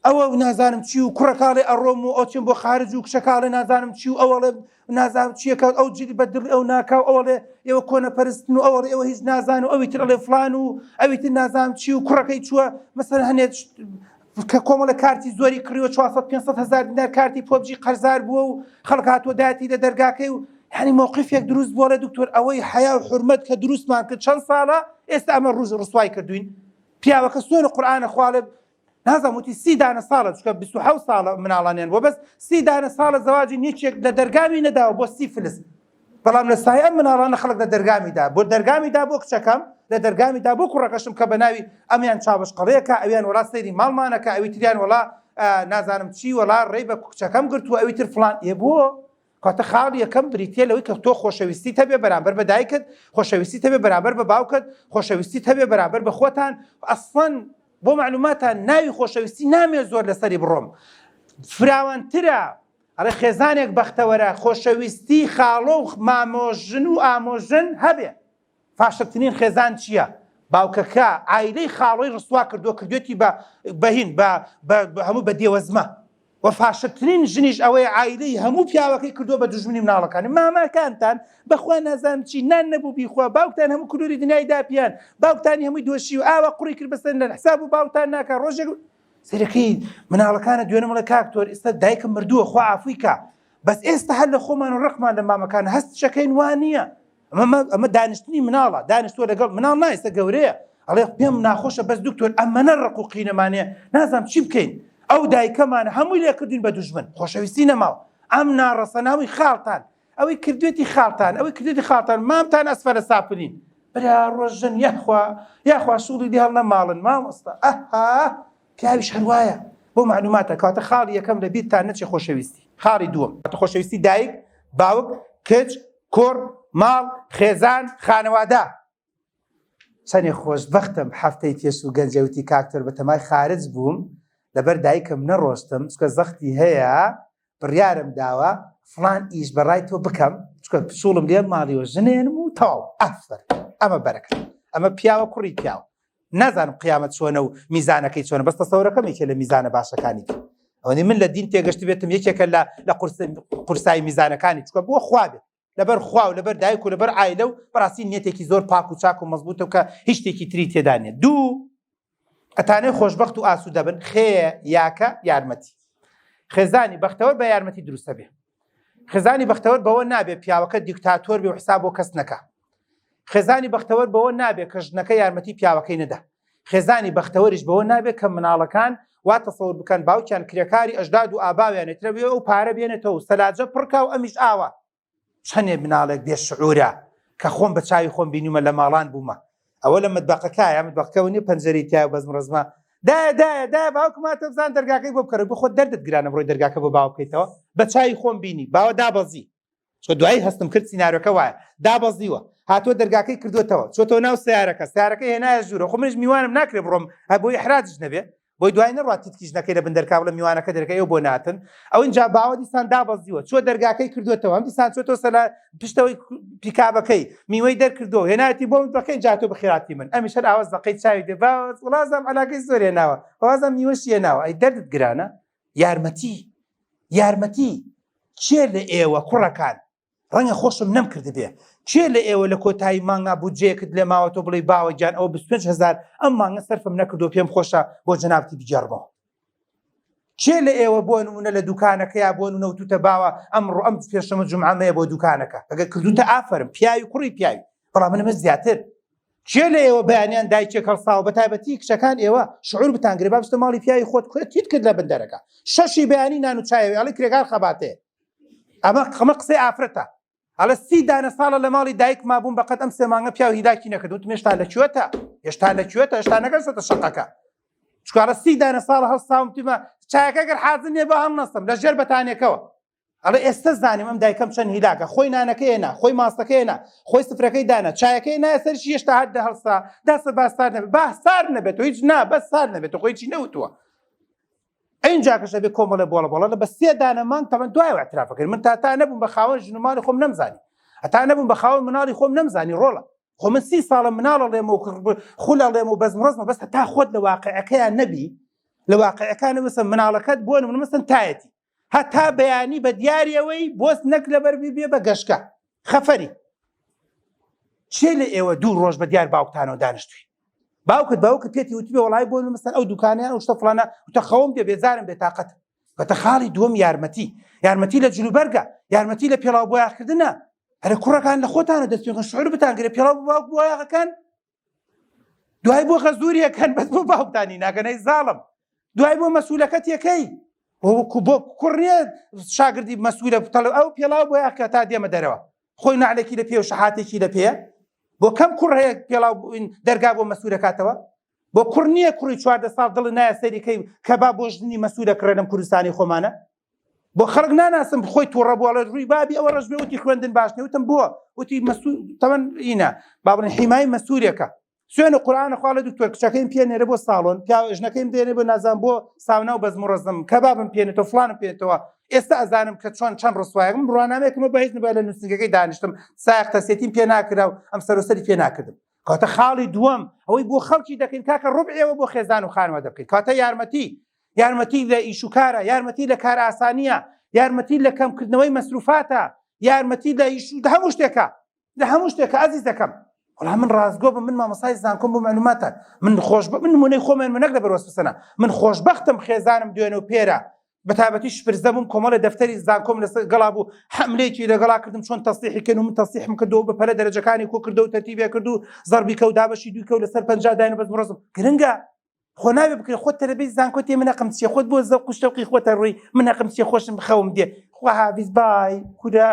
ئەوە و نازانم چی و کوڕەکاڵێ ئەڕۆم و ئەوچم بۆ خارج و کچەکاڵێ نازانم چی و ئەوەڵێ نازانم چیەکە ئەو جلی بە دڵی ئەو ناکا و ئەوەڵێ ئێوە کۆنەپەرستن و ئەوەڵێ ئێوە هیچ نازان و ئەوی تر ئەڵێ فلان و ئەوی تر نازانم چی و کوڕەکەی چووە مەسەلەن هەنێ کە کۆمەڵە کارتی زۆری کڕیوە 400 500 هزار دینار کارتی PUBG قەرزار بووە و خەڵک هاتووە داتی لە دەرگاکەی و یعنی مەوقفێک دروست بووە لە دکتۆر ئەوەی حەیا و حورمەت کە دروستمان کرد چەند ساڵە ئێستا ئەمە ڕوز ڕسوای کردوین پیاوەکە سوێن و قورئانە خواڵێ نازانم وتی سی دانە ساڵە چونکە 27 ساڵە مناڵانیان بووە بەس سی دانە ساڵە زەواجی یەکێک لە دەرگامی نەداوە بۆ سی فلس بەڵام لە سایە ئەم مناڵانە خەڵک لە دەرگامی دا بۆ دەرگامی دا بۆ کچەکەم لە دەرگامی دا بۆ کوڕەکەشم کە بە ناوی ئەمیان چاوەشقەڵەیەکە ئەویان وەڵا سەیری ماڵمانەکە ئەوی تریان وەڵا نازانم چی وەڵا ڕێی بە کچەکەم گرتووە ئەوی تر فڵان ئێ بۆ کەواتە خاڵی یەکەم بریتیە لەوەی کە تۆ خۆشەویستیت هەبێ بەرامبەر بە دایکت، خۆشەویستیت هەبێ بەرامبەر بە باوکت، خۆشەویستیت هەبێ بەرامبەر بە خۆتان، ئەسڵەن بۆ مەعلوماتان ناوی خۆشەویستی نامەوێت زۆر لەسەری بڕۆم فراوانترە، ئەڵێ خێزانێک بەختەوەرە خۆشەویستی خاڵۆ و مامۆژن و ئامۆژن هەبێ. فاشلترین خێزان چییە؟ باوکەکە عایلەی خاڵۆی ڕسوا کردووە کردوێتی بە بەهین بە هەموو بە دێوەزمە. وە فاشلترین ژنیش ئەوەیە عایلەی هەموو پیاوەکەی کردووە بە دوژمنی مناڵەکانی ماماکانتان بەخوا نازانم چی نان نەبوو بیخوا باوکتان هەموو کلوری دنیای داپیان باوکتانی هەمووی دۆشی و ئاوا قوڕی کرد بەسەر لە حساب و باوکتان ناکا ڕۆژێک سەرەکەی مناڵەکانە دوێنم بڵێ کاک تۆر ئێستا دایکم مردووە خوا عافوی کا بەس ئێستا هەر لە خۆمان و ڕقمان لە مامەکان هەست شەکەین وا نییە ئەمە دانیشتنی مناڵە دانیشتووە لەگەڵ مناڵ نا ئێستا گەورەیە ئەڵێ پێم ناخۆشە بەس دکتۆر ئەمەنە ڕق و قینەمانەیە نازانم چی بکەین ئەو دایکەمانە هەمووی لێکردوین بە دوژمن خۆشەویستی نەماوە ئەم ناڕەسەناوی خاڵتان ئەوەی کردوێتی خاڵتان ئەوەی کردوێتی خاڵتان مامتان ئەسفەرە سافلین برا ڕۆژن یاخوا یاخوا سوڵی لێ هەڵنەماڵن مامۆستا ئەها پیاویش هەروایە بۆ معلوماتە کاتە خاڵی یەکەم لە بیرتان نەچێ خۆشەویستی خاڵی دووەم خۆشەویستی دایک باوک کچ کوڕ، ماڵ، خێزان، خانەوادە. چەنێ خۆشبەختم هەفتەی پێشوو گەنجێ وتی کاک تۆر بەتەمای خارج بووم لەبەر دایکم نەڕۆشتم چونکە زەختی هەیە بڕیارم داوە فڵان ئیش بەڕای تۆ بکەم چونکە پسوڵم لێ ماڵیوە ژنێنم و تەواو ئافەرم ئەمە بەرەکەت ئەمە پیاوە کوڕی پیاوە نازانم قیامەت چۆنە و میزانەکەی چۆنە بەس تەسەورەکەم یەکێ لە میزانە باشەکانی بێ ئەوەی من لە دین تێگەشت بێتم یەکێکە لە لە قورسایی میزانەکانی چکە بۆ خوا بێت لەبەر خوا و لەبەر دایک و لەبەر عایلە و بەڕاستی نیەتێکی زۆر پاک و چاک و مەزبوتە و کە هیچ شتێکی تری تێدا نییە دوو ئەتانێ خۆشببخت و ئاسوودە بن خێ یاکە یارمەتی خێزانی بەختەوەر بە یارمەتی دروستە بێ خێزانی بەختەوەر بەوە نابێ پیاوەکە دیکتاتۆر بێ و حساب بۆ کەس نەکا خێزانی بەختەوەر بەوە نابێ کە ژنەکە یارمەتی پیاوەکەی نەدا خێزانی بەختەوەریش بەوە نابێت کە مناڵەکان وا تەسەور بکەن باوکیان کرێکاری ئەژداد و ئاباویانێترە بێ ئەو پارە بێنێتەوە و سەلاجە پڕکا و ئەمیش ئاوا چەنێ مناڵێک بێ شعورە کە خۆم بە چاوی خۆم بینیومە لە ماڵان بوومە ئەوە لە مەتبەقەکایە مەتبەقەکەەوە نیە پەنجەرەی تایە و بەزم ڕەزمە دایە دایە دایە باوکم هاتە بزان دەرگاکەی بۆ بکەرە بۆ خۆت دەردت گرانە بڕۆی دەرگاکە بۆ باوە بکەیتەوە بە چاوی خۆم بینی باوە دابەزی چۆ دوایی هەستم کرد سیناریۆکە وایە دابەزیوە هاتووە دەرگاکەی کردوێتەوە چۆتەوە ناو سیارەکە سیارەکە هێنایە ژوورە خۆ منیش میوانم ناکرێ بڕۆم هە بۆی ئیحراجش نەبێ بۆی دوای نەڕات تیتکی ژنەکەی لە بن دەرکا بڵێ میوانەکە دەرکە ئێوە بۆ ناتن ئەو اینجا باوە دیسان دابەزیوە چوە دەرگاکەی کردوێتەوە ئەم دیسان چۆتەوە سەلا پشتەوەی پیکابەکەی میوەی دەرکردەوە هێناتی بۆ بەکەی جاتۆ بخێراتی من ئەمیش هەر ئاوە زەقەی چاوی دێ باوە وڵازم علاقەی زۆر هێناوە وازم میوەشی هێناوە ئەی دەردت گرانە یارمەتی یارمەتی کێ لە ئێوە کوڕەکان ڕەنگە خۆشم نەمکردبێ کێ لە ئێوە لە کۆتایی مانگا بودجەیەکت لێ ماوە تۆ بڵێی باوە گیان ئەوە 25 هەزار ئەم مانگە سەرفم نەکردو پێم خۆشە بۆ جەنابتی بگێڕمەوە کێ لە ئێوە بۆ نمونە لە دوکانەکەیا بۆ نمونە وتوتە باوە ئەمڕۆ ئەم پێشەمە جومعەمەیە بۆ دوکانەکە ئەگەر کردوتە ئافەرم پیاوی کوڕی پیاوی بەڵام من ئەمە زیاتر کێ لە ئێوە بەیانیان دایکێک هەڵساوە بە تایبەتی کچەکان ئێوە شعور بتانگرێ با بچتە ماڵی پیاوی خۆت کوێ تیت کرد لە بن دەرەکە شەشی بەیانی نان و چایەوێ ئەڵێ کرێکار خەباتێ ئەمە قەمە قسەی ئافرەتە ئەڵێ سی دانە ساڵە لە ماڵی دایک مابووم بەقەت ئەم سێ مانگە پیاو هیلاکی نەکرد وتم هێشتا لە کوێتە هێشتا لە کوێتە هێشتا نەگەشتە شەقەکە چکارە سی دانە ساڵە هەڵساوم تیمە چایەکە گەر حازر نییە بە هەڵنەستم لە ژێر بەتانێکەوە ئەڵێ ئێستا زانیم ئەم دایکەم چەند هیلاکە خۆی نانەکەی نا خۆی ماستەکەی نا خۆی سفرەکەی دانا چایەکەی نا سەرشی هێشتا هەر دەهەڵسا داسە با سارد نەبێت با سارد نەبێت هیچ نا بەس سارد نەبێت خۆی چی نەوتووە ئینجا کەش ئەبێ کۆمەڵێ بۆڵە بۆڵە لە بە سێ دانە مانگ تەمەن دوای اعترافەکەن من تا تا نەبووم بە خاوەن ژن و ماڵی خۆم نەمزانی هەتا نەبووم بە خاوەن مناڵی خۆم نەمزانی ڕۆڵە خۆ من سی ساڵە مناڵە ڵێم و خولە ڵێم و بەزم ڕزمە بەس هەتا خۆت لە واقعەکەیان نەبی لە واقعەکان مەسەن مناڵەکەت بۆ نمونە مەسەن تایەتی هەتا بەیانی بە دیاریەوەی بۆست نەک لەبەر بێ بە گەشکە خەفەری چێ لە ئێوە دوو ڕۆژ بە دیار باوکتانەوە دانیشتوی باوکت باوکت پێتی وتبێ وڵی بۆ مەسەن ئەو دوکانیان ئەو شتە فلانە وتە خەوم دێ بێزارم بێتاقەت بەتە خاڵی دووەم یارمەتی یارمەتی لە جلوبەرگە یارمەتی لە پێڵاو بۆیاخکردنە ئەرە کوڕەکان لە خۆتانە دەست پێکەن شعور بتانگرێ پێڵاو بۆ باوک بۆیاخەکان دوای بۆ خەزوریەکەن بەس بۆ باوکتانی ناکەنەی زاڵم دوای بۆ مەسوولەکەت یەکەی بۆ کوڕ نییە شاگردی مەسوولە بتەڵ ئەو پێڵاو بۆ یاخکە تا دێمە دەرەوە خۆی نعلێکی لە پێ و شەحاتێکی لە پێیە بۆ کەم کوڕ هەیە پێڵاو دەرگا بۆ مەسوولەکاتەوە بۆ کوڕ نییە کوڕی 14 ساڵ دڵی نایە سەریکەی کە با بۆ ژنی مەسوولە کڕێ لەم کوردستانی خۆمانە بۆ خەڵک ناناسم خۆی تووڕە بوو ئەڵێ ڕووی بابی ئەوە ڕەش بێ وتی خوێندن باش نیە وتم بۆ وتی مەسوول تەمەن ئینە با بڵێن حیمای مەسوولێکە سوێن و قورئانە خوا لە دکتۆر کچەکەیم پێ نێرە بۆ ساڵۆن پیاو ژنەکەیم دێنێ بۆ نازان بۆ ساونا و بەزم و ڕەزم کەبابم پێنێتەوە فڵانم پێنێتەوە ئێستا ئەزانم کە چۆن چەند ڕسوایەک من بڕوانامەیەکمە بە هیچ نەبووە لە نووسینگەکەی دانیشتم سایەق تەسێتیم پێ ناکرا و ئەم سەروسەری پێ ناکردم کەواتە خاڵی دووەم ئەوەی بۆ خەڵکی دەکەین کاکە ڕوبعیەوە بۆ خێزان و خانوادە بکەین کاتە یارمەتی. یارمەتی لە ئیش و کارە، یارمەتی لە کارئاسانییە، یارمەتی لە کەمکردنەوەی مەسروفاتە، یارمەتی لە ئیش و هەموو شتێکە، لە هەموو شتێکە ئازیزەکەم. وەڵا من ڕاستگۆ بم، من مامۆستای زانکۆم بۆ مەعلوماتان، من خۆش من نمونەی خۆمێن من نەک لەبەر وەسوسەنە، من خۆشبەختم خێزانم دوێنێ و پێرە بە تایبەتی شپرزە بووم کۆمەڵێ دەفتەری زانکۆم لەسەر گەڵا بوو حەملێکی لەگەڵا کردم چۆن تەسلیحی کەن و من تەسلیحم کردەوە بە پەلە دەرەجەکانی کۆ کردەوە و تەرتیبێ کرد و زەربی کە و دابەشی دووی کە و لەسەر 50 داین و بەس ڕەزم گرنگە خۆ نابێ بکرێ خۆت تەلەبەی زانکۆ تێ من هەقم چیە خۆت بۆ زەوق و شەوقی خۆتە ڕووی من هەقم چیە خۆشم خەوم دێ خوا حافیز بای کورە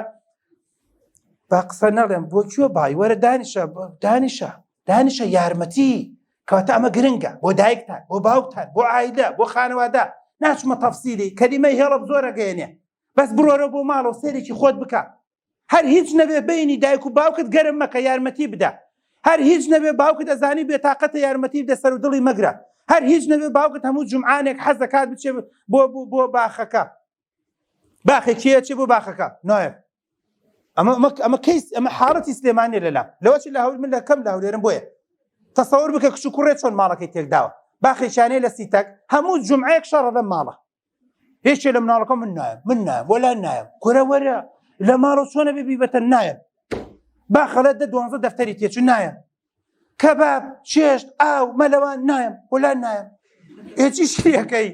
با قسە نەڵێم بۆ کوێ بای وەرە دانیشە دانیشە دانیشە یارمەتی کەواتە ئەمە گرنگە بۆ دایکتان بۆ باوکتان بۆ عایلە بۆ خانەوادە ناچمە تەفسیلی کەلیمەی هێڵە زۆرە گەیەنێ بەس بڕۆرە بۆ ماڵەوە سێرێکی خۆت بکە هەر هیچ نەبێ بینی دایک و باوکت گەرم مەکە یارمەتی بدە هەر هیچ نەبێ باوکت ئەزانی بێتاقەتە یارمەتی بدە سەر و دڵی مەگرە هەر هیچ نەبێ باوکت هەموو جومعانێک حەز دەکات بچێ بۆ بۆ باخەکە باخێکی چێ بۆ باخەکە نایە ئەمە ئەمە کەیس ئەمە حاڵەتی سلێمانی لەلا لەوە چی لە هەول من لە کەم لە هەولێرم بۆیە تەسەور بکە کچ و کوڕێ چۆن ماڵەکەی تێکداوە باخێکیانەیە لە سیتەک هەموو جومعەیەک شەڕە لەم ماڵە هیچێ لە مناڵەکە من نایم من نایم وەلا نایم کورە وەرە لە ماڵەوە چۆنە بێ بیبەتە نایم با خەڵێت دە دوانزە دەفتەری تێچوو نایم کەباب چێشت ئاو مەلەوان نایم وەلا نایم ئێچی شریەکەی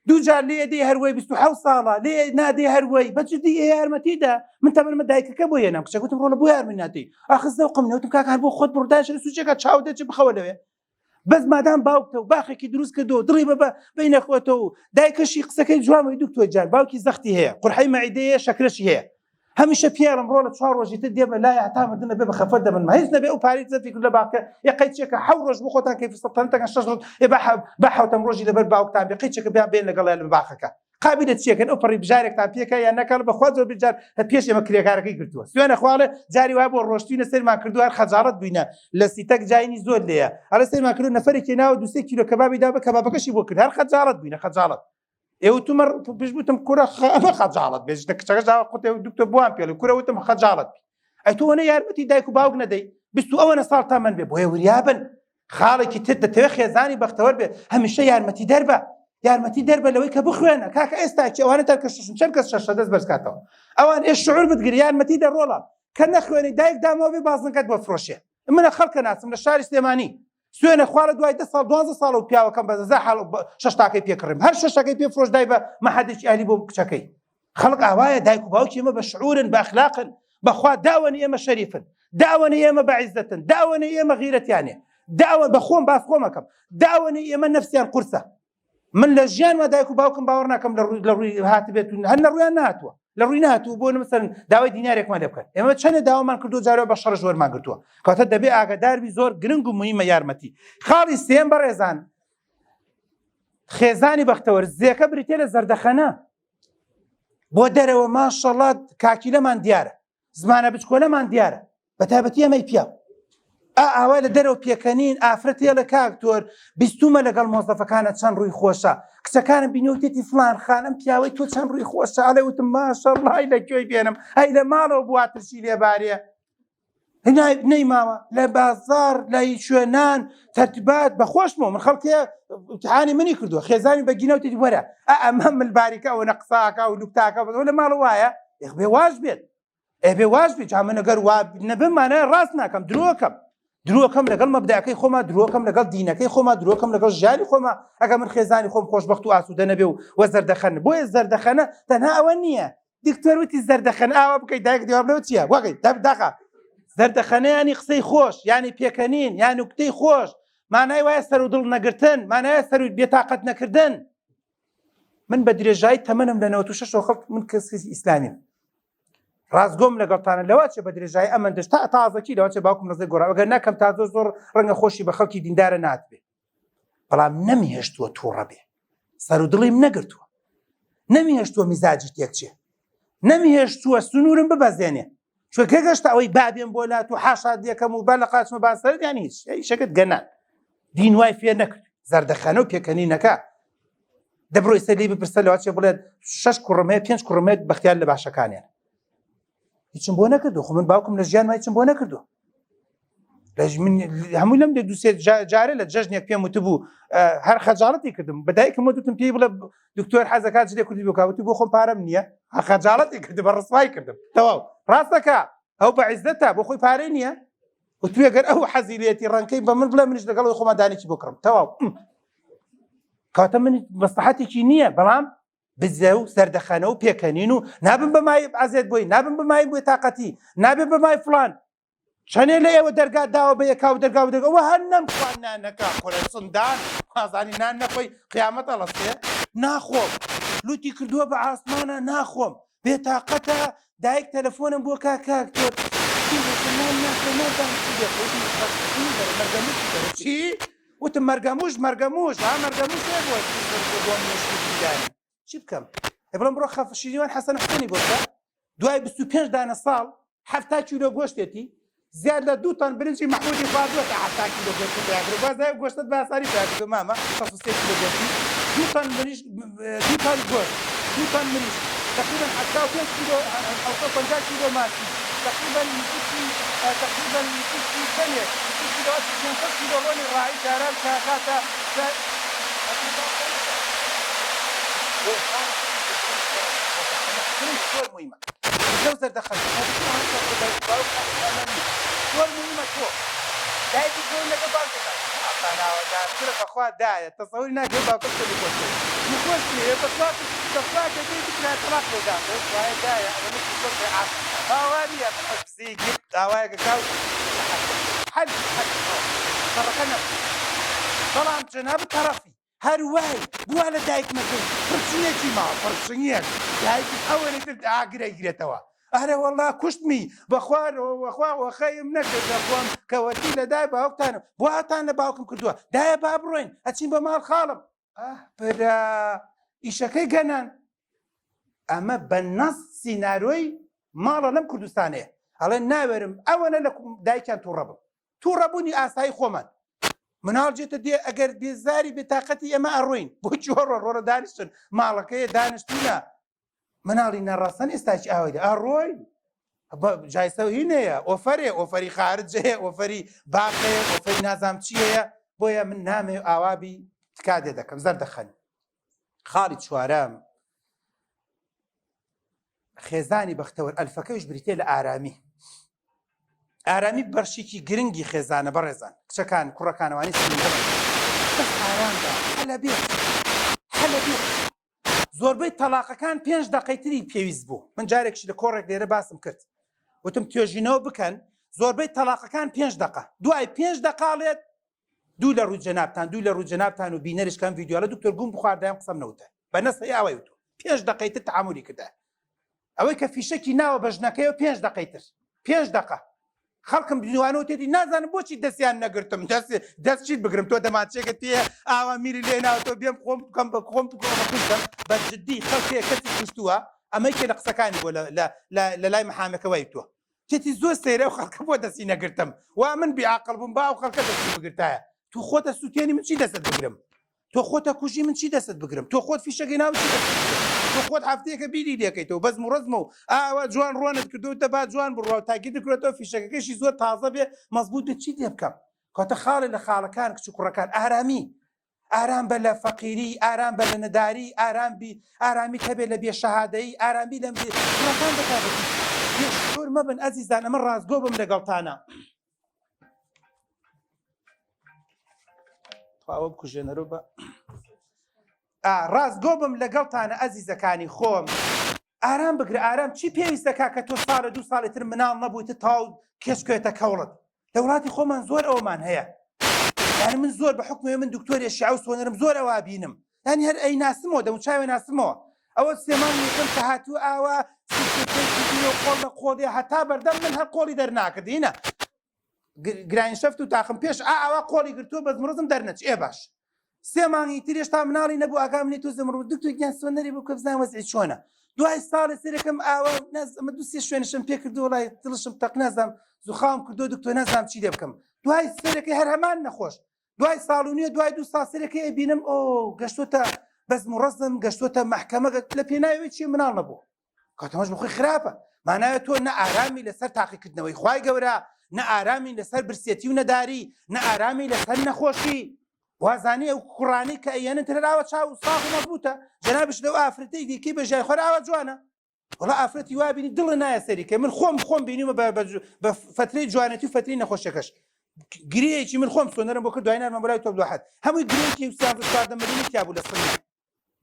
دوو جار لێ دێ هەروەی 26 ساڵە لێ نادێ هەروەی بە جدی ئێ یارمەتیدا من تەمەنمە دایکەکە بۆ هێنام کچە گوتم ڕۆڵە بۆ یارمەتی نادەی ئاخ زەوقم نەوتم کاکە هەر بۆ خۆت بڕدایش لە سوچێکە چاو دەچێ بخەوە لەوێ بەس مادام باوکتە و باخێکی دروست کردو دڵی بە بینە خۆتەوە و دایکەشی قسەکەی جوان دکتۆر جان باوکی زەختی هەیە قورحەی مەعیدەیە شەکرەشی هەیە هەمیشە پیاڵم ڕۆڵە چوار ڕۆژی تر دێمە لای هەتا مردن نەبێ بە خەفەت دەمن هیچ نەبێ ئەو پارەی زەفی کرد لە باخکە ئێ قەیچێکە حەو ڕۆژ بۆ خۆتان کەیف سەڵتەنەتەکەن شەش ڕۆژ ئێ بە حەوتەم ڕۆژی لەبەر باوکتان بێ قەیچێکە بیان بێن لەگەڵیان لە باخەکە قابلە چیەکەن ئەو پەڕی بژارێکتان پێکە یان نەکەڵ بەخوا زۆر بجار هە پێش ئێمە کرێکارەکەی گرتووە سوێنە خواڵێ جاری وا بۆ ڕۆشتینە سەرمان کردو هەر خەجاڵەت بووینە لە سیتەک جاینی زۆر لێیە ئەڵێ سەرمان کردو نەفەرێکی ناوە دوو سێ کیلۆ کەبابی دا بە کەبابەکەشی بۆ کرد هەر خەجاڵەت بووینە خەجاڵەت ئێ وتومە پش وتم کورە ئەمە خەجاڵەت بێ ژنە کچەکە جاوە قوتێ دکتۆر بوان پێڵێ کورە وتم خەجاڵەت بی ئەی تۆ وەنە یارمەتی دایک و باوک نەدەی بیست و ئەوەنە ساڵ تەمەن بێ بۆیە وریابن خاڵێکی تر دەتەوێت خێزانی بەختەوەر بێت هەمیشە یارمەتی دەربە یارمەتی دەربە لەوەی کە بخوێنە کاکە ئێستا چی ئەوانە تاکە شەشن چەند کەس شەشە دەست بەرزکاتەوە ئەوان ئێ شعور بتگر یارمەتی دەڕۆڵە کە نەخوێنی دایک دامەوە بێ بازنەکەت بۆ فرۆشێ منە خەڵکە ناسم لە شاری سلێمانی سوێنە خواڵە دوای ده ساڵ 12 ساڵ و پیاوەکەم بە زە حاڵ شەشتاکەی پێکڕیم هەر شەشەکەی پێ فرۆش دای بە مەحەدێکی ئەهلی بۆ کچەکەی خەڵک ئاوایە دایک و باوکی ئێمە بە شعورن بە ئەخلاقن بەخوا داوەنی ئێمە شەریفن داوەنی ئێمە بە عیزەتن داوەنی ئێمە غیرەتیانێ داوە بە خۆم باس خۆمەکەم داوەنی ئێمە نەفسیان قورسە من لە ژیانمە دایک و باوکم باوەڕ ناکەم لە ڕووی لە ڕووی هاتبێت و هەر لە ڕوویان نهاتووە لە ڕووی نهاتوو بۆ مثلەن داوای دینارێکمان لێ بکەن ئێمە چەندە داوامان کردو جارەوە بە شەڕش وەرمان گرتووە کەواتە دەبێ ئاگاداربی زۆر گرنگ و مهمە یارمەتی خاڵی سێم بەڕێزان خێزانی بەختەوەر زێکە بریتە لە زەردەخەنە بۆ دەرەوە ماشەڵات کاکیلەمان دیارە زمانە بچکۆلەمان دیارە بە تایبەتی ئەمەی پیاو ئا ئاوا لە دەرەوە پێکەنین ئافرەت ێڵە کاک تۆر بیستومە لەگەڵ مۆزەفەکانە چەند ڕووی خۆشە کچەکانم بینیوتێتی فلان خان ئەم پیاوەی تۆ چەند ڕووی خۆشە ئەڵێ وتم ماشەڵڵای لە کوێی بێنم ئەی لە ماڵەوە بووە ترسی لێبارێ نەیماوە لە بازار لای شوێنان تەرتیبات بە خۆشمەوە من خەڵکێ امتحانی منی کردووە خێزانی بە گینەوتی وەرە ئەمە من باریکە ئەوە نە قساکە و لوکتاکە لە ماڵ وایە بێ واش بێت ئەبێ واش بێت جا من ئەگەر وا نەبم مانای ڕاست ناکەم درۆکەم درۆکەم لەگەڵ مەبداکەی خۆما درۆکەم لەگەڵ دینەکەی خۆما درۆکەم لەگەڵ ژیانی خۆما ئەگەر من خێزانی خۆم خۆشببخت و ئاسوودە نەبێ و وە زەردەخەن بۆیە زەردەخەنە تەنها ئەوە نییە دکتۆر وتی زەردەخەن ئاوا بکەی دایک دیواب لەوە چییە وەگەی دەبداخە زەردەخەنە ینی قسەی خۆش ینی پێکەنین یان نوکتەی خۆش مانای وایە سەر و دڵ نەگرتن مانایە سەر و بێتاقەت نەکردن من بە درێژایی تەمەنم لە 96 خەڵک من کەسی ئیسلامیم ڕاستگۆم لەگەڵتانە لەوە چێ بە درێژایی ئەمن دەشت تا تازەکی لەوە چێ باوکم نەزەی گۆڕا ئەگەر نەکەم تا زۆر زۆر ڕەنگە خۆشی بە خەڵکی دیندارە نات بێ بەڵام نەمهێشتووە تووڕە بێ سەر و دڵیم نەگرتووە نەمهێشتووە میزاجی تێکچێ نەمهێشتووە سنوورم ببەزێنێ چونکە گەشتە ئەوەی بابێم بۆ لات و حاشا دێکەم و با لە قاچمە باسەر یان هیچ ئیشەکەت گەنان دین وای فێر نەکرد زەردەخەنە و پێکەنینەکە دەبڕۆی سەر لێی بپرسە لەوە چێ بڵێت شەش کوڕم هەیە پێنج کوڕم هەیە بەختیار لە باشەکانیان هیچم بۆ نەکردو خۆ من باوکم لە ژیان هیچم بۆ نەکردو. لەژ من هەموو لەم دە دوسێ جارە لە جەژنێک پێم وتبوو هەر خەجاڵەتی کردم بە دایکم وتم پێی بڵێ دکتۆر حەزەکات جلێ کوردی بکوتی بۆ خۆم پارەم نییە خەجاڵەتی کردم بە ڕسوای کردم تەواو ڕاستەکە ئەو بە عیزەتە بۆ خۆی پارەی نییە وتوێ گەر ئەو حەزی لێتی ڕەنکەی بە من بڵێ منیش لەگەڵ خۆمان دانێکی بۆ کڕم تەواو کاتە من مەسلحەتێکی نییە بەڵام بزە و سەردەخەنە و پێکەنین و نابم بە مای عەزێت بۆی نابم بە مای بۆی تاقەتی نابێ بە مای فلان چەنێ لە ئێوە دەرگا داوە بە یەکا و دەرگا و دەرگا وە هەر نەمخوان نانەکە کورە سندان وازانی نان نەخۆی قیامەت ئەڵەسێ ناخۆم لوتی کردووە بە ئاسمانە ناخۆم بێتاقەتە دایک تەلەفۆنم بۆ کا کاک تۆ چی وتم مەرگەموش مەرگەموش ها مەرگەموش بۆ چی بکەم بڵم بڕۆ خەف شیریوان حەسەن حسێنی بۆ بکە دوای 25 دانە ساڵ 70 کیلۆ گۆشتێتی زیاد لە دوو تەن برنجی مەحمودی خواردووە تا 70 کیلۆ گۆشتی پیا کرد باز دای گۆشتت بە ئاسانی پیا کردو مامە 63 کیلۆ گۆشتی دوو تەن مریش دوو تەن گۆشت دوو تەن مریش تقریبا 75 کیلۆ 750 کیلۆ ماسی تقریبا نزیکی تقریبا نزیکی چەندێک نزیکی لەوە 500 کیلۆ ڕۆنی ڕایی جاران کە کاتە زۆر مهمە لەو زەردەخەن زۆر مهمە تۆ دایکی تۆ لەگەڵ باوکێکا ناوەدارترە بەخوا دایە تەسەوری ناکەی باوکم چەندی خۆش دەوێت خۆش نییە بەخوا بەخوا دەبێ بکرا تەڵاق لێدا خۆش وایە دایە ئەوە نەکی خۆش بێ عاشق باوا نییە بزەیەکی داوایەکە کاو حەل حەل شەڕەکە نەبوو بەڵام جەناب تەڕەفی هەر وای بووە لە دایکمەکەی پرچنێکی ماوە پرچنیەک دایکیش ئەوەنەی تر ئاگر ئەیگرێتەوە ئەرێ وەڵا کوشتمی بەخوا وەخوا وەخەیم نەکرد لە خۆم کەوەتی لە دای باوکتانم بۆ هاتان لە باوکم کردووە دایە با بڕۆین ئەچین بۆ ماڵ خاڵم ئاه برا ئیشەکەی گەنان ئەمە بە نەس سینارۆی ماڵە لەم کوردستانەیە ئەڵێ ناوێرم ئەوەنە لە دایکیان تووڕە بم تووڕەبوونی ئاسایی خۆمان مناڵ جێتە دێ ئەگەر بێزاری بێتاقەتی ئێمە ئەڕۆین بۆ چۆڕۆ ڕۆڵە دانیشتن ماڵەکەیە دانیشتینە مناڵی ناڕاستان ئێستاکی ئاوای دە ئەڕۆین جایسە هینەیە ئۆفەرێ ئۆفەری خارج هەیە ئۆفەری باقەیە ئۆفەری نازام چیەیە بۆیە من نامێ ئاوابی تکا دێ دەکەم زەردەخەن خاڵی چوارەم خێزانی بەختەوەر ئەلفەکەیش بریتە لە ئارامی ئارامی بەشێکی گرنگی خێزانە بەڕێزان کچەکان کوڕەکانەوانی بەس ئارامدا هەلە بێت هەلە بێت زۆربەی تەلاقەکان پێنج دقەی تری پێویست بوو من جارێکش لە کۆڕێک لێرە باسم کرد وتم توێژینەوە بکەن زۆربەی تەلاقەکان پێنج دقە دوای پێنج دقاڵێت دوو لە ڕووی جەنابتان دوو لە ڕووی جەنابتان و بینەرش کەم ڤیدیۆلە دکتۆر گوم بخواردایان قسەم نەوتە بە نەسەی ئاوای وتو پێنج دقەی تر تعاملی کردە ئەوەی کە فیشەکی ناوە بە ژنەکەیەوە پێنج دقەی تر پێنج دقە خەڵکم بینوانەوە تێتی نازانم بۆچی دەستیان نەگرتم دەست دەست چیت بگرم تۆ دەمانچێکە تێ ئاوا میری لێ ناوە تۆ بێم خۆم بکەم بە خۆم بکەم بە کوشتم بە جدی خەڵکێ کەسی کوشتووە ئەمەی کێ لە قسەکانی بۆ لە لای محامەکە وای تۆ تێتی زۆر سەیرە ئەو خەڵکە بۆ دەستی نەگرتم وا من بیعاقڵ بووم با ئەو خەڵکە دەستی بگرتایە تو خۆتە سووتێنی من چی دەستت بگرم تۆ خۆتە کوژی من چی دەستت بگرم تۆ خۆت فیشەکەی ناو چی دەستت بگرم تۆ خۆت هەفتەیەکە بیری لێکەیتەوە بەزم و ڕەزمە و ئاوا جوان ڕۆنت کردو دەبا جوان بڕوا و تاکید کرێتەوە فیشەکەکەشی زۆر تازە بێ مەزبوط بێ چی لێ بکەم کاتە خاڵێ لە خاڵەکان کچ و کوڕەکان ئارامی ئارام بە لە فەقیری ئارام بە لە نەداری ئارام بی ئارامیت هەبێ لە بێ شەهادەیی ئارامی لەم بێ کوڕەکان بەتایبەتی بێ شعور مەبن ئەزیزان ئەمە ڕاستگۆ بم لەگەڵتانە خواوە بکوژێنەرەوە بە ڕاستگۆ بم لەگەڵتانە ئەزیزەکانی خۆم ئارام بگرە ئارام چی پێویستە کاکە تۆ ساڵە دوو ساڵی تر مناڵ نەبوویت تاو کێچکێتە کەوڵت لە وڵاتی خۆمان زۆر ئەومان هەیە یعنی من زۆر بە حکومی من دکتۆری شیعە و سۆنەرم زۆر ئەوە بینم یعنی هەر ئەی ناسمەوە دەم چاوێ ناسمەوە ئەوە سێمان یەکەم کە هاتوو ئاوا قۆڵ لە قۆڵێ هەتا بەردەم من هەر قۆڵی دەرناکردینە گراین شەفت و تاقم پێش ئا ئاوا قۆڵی گرتووە بەس مڕزم دەرنەچ ئێ باش سێ مانگی تر هێشتا مناڵی نەبوو ئاگام لێ تۆ زمڕ دکتۆر گیان سۆنەری بوو کە بزانم وەزعی چۆنە دوای ساڵێ سەرەکەم ئاوا نازم دوو سێ شوێنشم پێ کردو وڵای دڵشم تەق نازم زوخاوم کردو دکتۆر نازم چی لێ بکەم دوای سەرەکەی هەر هەمان نەخۆش دوای ساڵ و نیە دوای دوو ساڵ سەرەکەی ئەبینم ئۆ گەشتۆتە بەزم و ڕەزم گەشتۆتە مەحکەمە لە پێناوی چی مناڵ نەبوو کاتەمەش بخۆی خراپە مانایە تۆ نە ئارامی لەسەر تاقیکردنەوەی خوای گەورە. نە ئارامی لەسەر برسێتی و نەداری، نە ئارامی لەسەر نەخۆشی. وازانی ئەو کوڕانەی کە ئەیەنن تر ئاوا چاو ساغ و مەزبووتە، جەنابیشت لەو ئافرەتەی دیکەی بە ژای خۆر ئاوا جوانە. وەڵا ئافرەتی وا بینی دڵە نایە سەری کە من خۆم خۆم بینیومە بە بە فەترەی جوانەتی و فەترەی نەخۆشیەکەش. گرێیەکی من خۆم سۆنەرم بۆ کرد دوای نارمە بۆ لای تۆپ دوحەت هەمووی گرێیەکی 13 14 ملیۆنی تیا بوو لە سنگیان.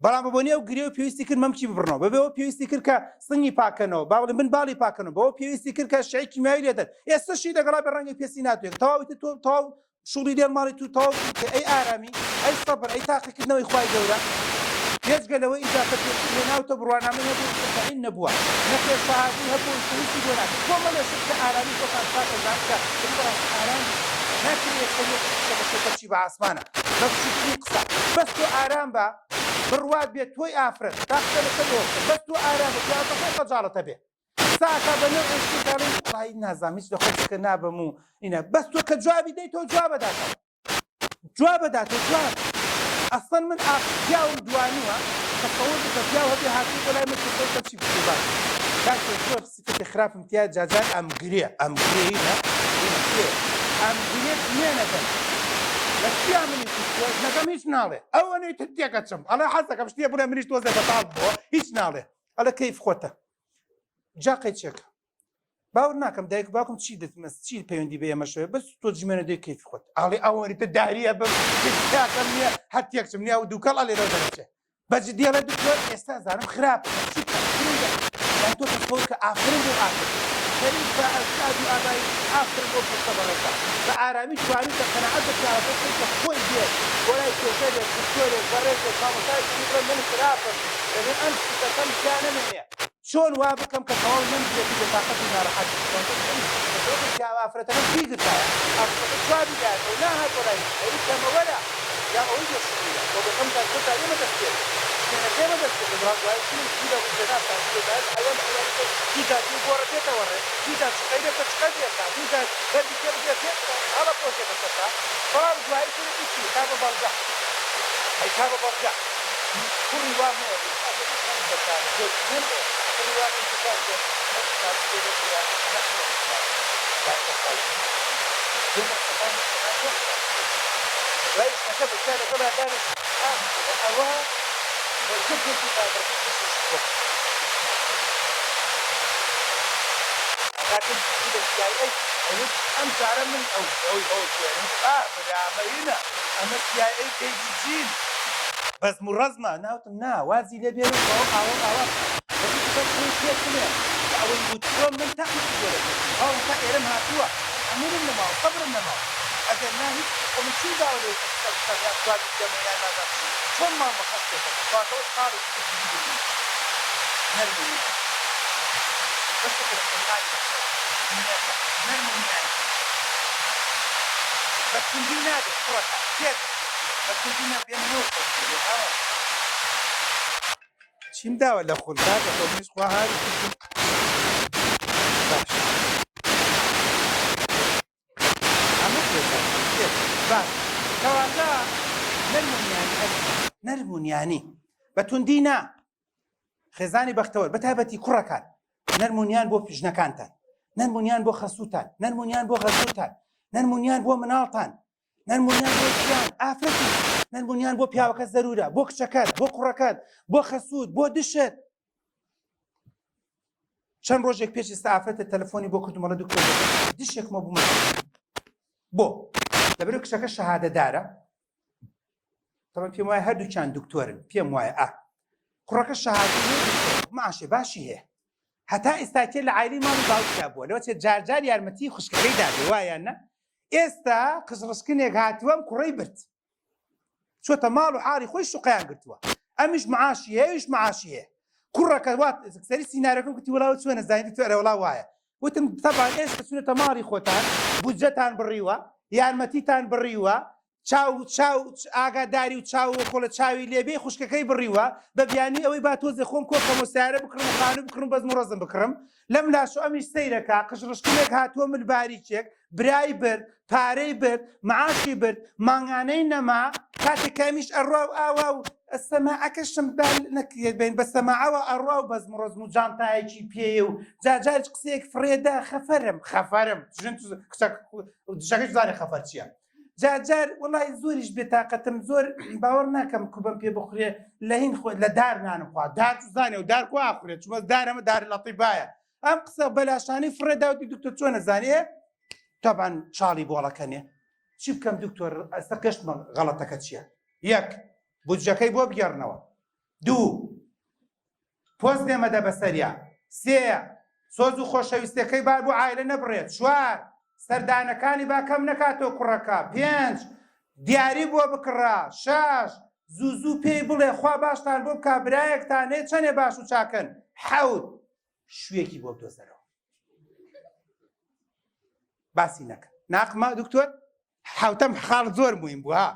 بەڵام بە بۆنی ئەو گرێ و پێویستی کرد مەمکی ببڕنەوە بەبێ ئەوە پێویستی کرد کە سنگی پاکەنەوە با بڵێن بن باڵی پاکەنەوە بەوە پێویستی کرد کە شەی کیمیاوی لێدەن ئێستەشی لەگەڵا بە ڕەنگی پێستی ناتوێت تەواوی تۆ تەواو شوڵی لێڵ ماڵی تو تەواو کە ئەی ئارامی ئەی سەبر ئەی تاقیکردنەوەی خوای گەورە بێجگە لەوەی ئینجا کە پێشتر هێناوتە بڕوانامەی هەبوو تەعین نەبووە نەخێر شەهادەی هەبوو پێویستی بۆ ناکرد کۆمەڵێ شت کە ئارامی خۆتان چاک ئەزان کە دەبێ بەڕاستی ئارام بی ناکرێ یەکسەر یەک قسە بە شێتە بچی بە ئاسمانە بە بچووکترین قسە بەس تۆ ئارام بە بڕوات بێت تۆی ئافرەت با قسە لەسەر ئێوە بکەم بەس تۆ ئارام بە پیاوەکە خۆی خەجاڵەتە بێ قسە ئەکا بە نەوعێ شتێک ئەڵێی وەڵایی نازانم هیچ لە خۆم شکە نابەم و ئینا بەس تۆ کە جوابی دەی تۆ جوابە داتەوە جوابە داتەوە جواب ئەسڵەن من ئاخ پیاوم دوانیوە تەسەور بکە پیاو هەبێ هاتووە بۆ لای من پرسەوە کە چی بکەی باش کاکە زۆر سفەتی خراپم تیا جاجار ئەمگرێ ئەمگرێ هینە هینە کێ ئەمگرێ جنێنەکەم لە چیا منی کوشتووە ژنەکەم هیچ ناڵێ ئەوەنەی تر تێکەچم ئەڵێ حەزەکەم شتێ بڵێ منیش تۆزێ بەتاڵ بووە هیچ ناڵێ ئەڵێ کەیف خۆتە جا قەیچێکە باوەڕ ناکەم دایک باوکم چی دەتمەس چی پەیوەندی بە ئێمەشەوە بەس تۆ جیمەنە دەی کەیفی خۆت ئاڵێ ئەوەنی تر داریە بم هیچ کاکەم نییە هەر تێکچم نییە و دووکەڵ ئەلێرەوە دەرەچێ بە جدی ئەڵێ دکتۆر ئێستا زانم خراپ چی بکەم گرنگە یان تۆ تەسەور کە ئافرم بۆ ئافرەت شەریف بە ئەجداد و ئابایی ئافرم بۆ کەسە بەڕێزە بە ئارامی توانی کە قەناعەت بە پیاوەکە بکەی کە خۆی بێت بۆ لای توێژەرێک دکتۆرێک بەڕێزێک مامۆستایەکی بڵێ من خراپم دەبێ ئەم سیفەتەم تیا نەمێنێ چۆن وا بکەم کە تەواو نەمگرێت و بێتاقەت و ناڕەحەت بم؟ چۆن بکەم کە پیاوە ئافرەتەکەم بیگرتایە، ئافرەتەکە جوابی دایەتەوە ناهات بۆ لای من، ئەی کەمە وەرە یا ئەوەی بێ شعورە، تۆبەکەم تا زۆر جار ئێمە دەست پێ کرد، شوێنەکە ئێمە دەست پێ کرد، بەڵام دوایی چی چی لە ڕووی جەنابتان چی لە دایک حەیوان بە حەیوانی تر، دوو جار پێی گۆڕە پێتەوە ڕێ، دوو جار چقەی لێ بکە چقەت لێ بکا، دوو جار بەردی پێ بگرە پێت هەڵەپۆشێ بەسەرتا، بەڵام دوایی سەرەکی چی؟ کا بە بەڵگە، ئەی کا بە بەڵگە، کوڕی وا مەیە ئەم جارە من ئەو ئەو ئەو ئەمە CIA کەیدی چین بەزم و ڕەزمە ناوتم نا وازی لێ بێنە و ئەوە ئاوا و ئاوا بکە وەزیفی بەس خۆی پێ بڵێ کە ئەوەی وتووە من تەقی کردووە لە پێشم ئەو هەتا ئێرەم هاتووە تەحەمولم نەماوە سەبرم نەماوە ئەگەر نا هیچ خۆ من چیم داوە لەوەی کە قسە بکەم یان جوابی بدەمەوە یان نازانم چی چۆن ماڵ بە خەڵک پێ دەکەم کەواتە ئەوەش خاڵێکی تری گرنگە نەرم و نیانی بەشێکە لە خێزانی بەختەوەر نییەتە نەرم و نیانی بە توندی نابێت کوڕەکە فێر بکرێت بە کوردی نا بێ منەوە خۆش بوێ هاوار. چیم داوە لە خول کاکە خۆ منیش خوا هاری کردم باش ئەمە پێتان باش کەواتە نەرم و نیانی ئەزیزان نەرم و نیانی بە توندی نا خێزانی بەختەوەر بە تایبەتی کوڕەکان نەرم و نیان بۆ ژنەکانتان نەرم و نیان بۆ خەسووتان نەرم و نیان بۆ غەزووتان نەرم و نیان بۆ مناڵتان نەرمونیان بۆ ژیان ئافرەتی نەرمونیان بۆ پیاوەکە زەرورە بۆ کچەکەت بۆ کوڕەکەت بۆ خەسووت بۆ دشت چەند ڕۆژێک پێش ئێستا ئافرەتە تەلەفۆنی بۆ کردم ئەڵێ دکتۆر دشێکمە بوومە بۆ لەبەر کچەکە شەهادەدارە تەبەن پێم وایە هەردووکیان دکتۆرن پێم وایە ئا کوڕەکە شەهادەی هەیە دکتۆر معاشێ باشی هەیە هەتا ئێستاکێ لە عایلی ماڵی باوکیا بووە لەوە چێ جارجار یارمەتی خوشکەکەی دابێ وایان نە ئێستا قژڕشکنێک هاتووە ئەم کوڕەی برد چۆتە ماڵ و حاڵی خۆی شوقەیان گرتووە ئەمیش معاشی هەیە ئەویش معاشی هەیە کوڕەکە وات سەری سینارەکەم گوتی وڵاوە چۆنە زانی دکتۆر ئەرێ وڵا وایە وتم تەبان ئێستا چونەتە ماڵی خۆتان بودجەتان بڕیوە یارمەتیتان بڕیوە چاو چاو ئاگاداری و چاو وەکۆڵە چاوی لێبێ خوشکەکەی بڕیوە بە بیانوی ئەوەی با تۆزێ خۆم کۆکەم و سیارە بکڕم و خانوو بکڕم بەزم و ڕەزم بکڕم لەم لاشۆ ئەمیش سەیرەکا قژڕشکنێک هاتووە مل باریکێک برای برد پارەی برد معاشی برد مانگانەی نەما کاتێک کە ئەمیش ئەڕوا و ئاوا و. سەماعەکەشم با نەکرێت بین بە سەماعەوە ئەڕوا و بەزم و ڕەزم و جانتایەکی پێیە و جاجاریش قسەیەک فڕێدا خەفەرم خەفەرم ژن دژەکەش زانێ خەفەر چییە جاجار وڵی زۆریش بێتاقەتم زۆر باوەڕ ناکەم کوبم پێ بخورێ لە هین خۆ لە دار نانم خوا دار زانێ و دار کوا خوێت چمە دارەمە دار لەتیبایە ئەم قسە بەلاشانی فڕێدا وتی دکتۆر چۆنە زانێ تەبان چاڵی بۆڵەکەنێ چی بکەم دکتۆر ئەستا گەشتمە غەڵەتەکە چییە یەک بودجەکەی بۆ بگێڕنەوە دوو پۆست لێمەدە بەسەریا سێ سۆز و خۆشەویستەکەی با بۆ عایلە نەبڕێت چوار سەردانەکانی با کەم نەکاتەوە کوڕەکە پێنج دیاری بۆ بکڕە شەش زوو زوو پێی بڵێ خوا باشتان بۆ بکا برایەکتان هەیە چەنێ باش و چاکن حەوت شوێکی بۆ بدۆزەرەوە باسی نەکە ناقمە دکتۆر حوتەم خاڵ زۆر مویم بوو ها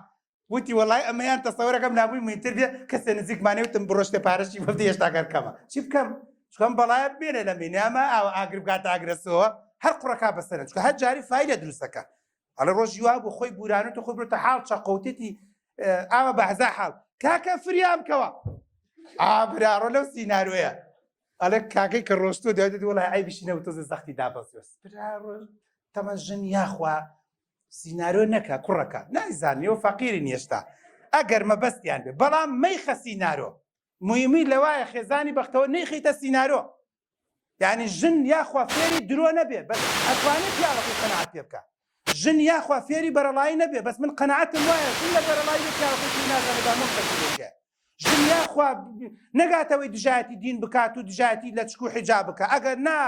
وتی وەڵای ئەمەیان تەسەورەکەم نابووی مویمتر بێ کەسێ نزیکمانێ وتم بڕۆشتێ پارەشی بۆ بدە هێشتا گەر کەمە چی بکەم چکەم بەڵایە بێنێ لە مینامە ئاوە ئاگر بگاتە ئاگرەسەوە هەر قوڕەکە بەسەرە چکە هەر جاری فایلە دروستەکە ئەڵێ ڕۆژی وا بوو خۆی بورانێت و خۆی برۆتە حاڵ چەقۆتێتی ئاوە بەهزا حاڵ کاکە فریام کەوە ئابراڕۆ لەو سینارۆیە ئەڵێ کاکەی کە ڕۆشتۆ دوای وڵای عیبیشی نەبوو تۆزێ زەختی دابەزیۆس برا ڕۆژ تەمە ژن یاخوا سینارۆ نەکە کوڕەکە نایزانانی و فەقیری نیێشتا ئەگەر مەبەستیان بێ بەڵام مەیخە سینارۆ مهمی لەوایە خێزانی بەختەوە نەیخیتە سینارۆ یعنی ژن یاخوا فێری درۆ نەبێ بەس ئەتوانێت پیاوەکەی قەناعەت پێ بکە ژن یاخوا فێری بەرەڵایی نەبێ بەس من قەناعەتم وایە ژن لە بەرەڵایی بێ پیاوەکەی پێی نازانێ با من قەرزی ژن یاخوا نەگاتەوەی دژایەتی دین بکات و دژایەتی لەچک و حیجاب بکە ئەگەر نا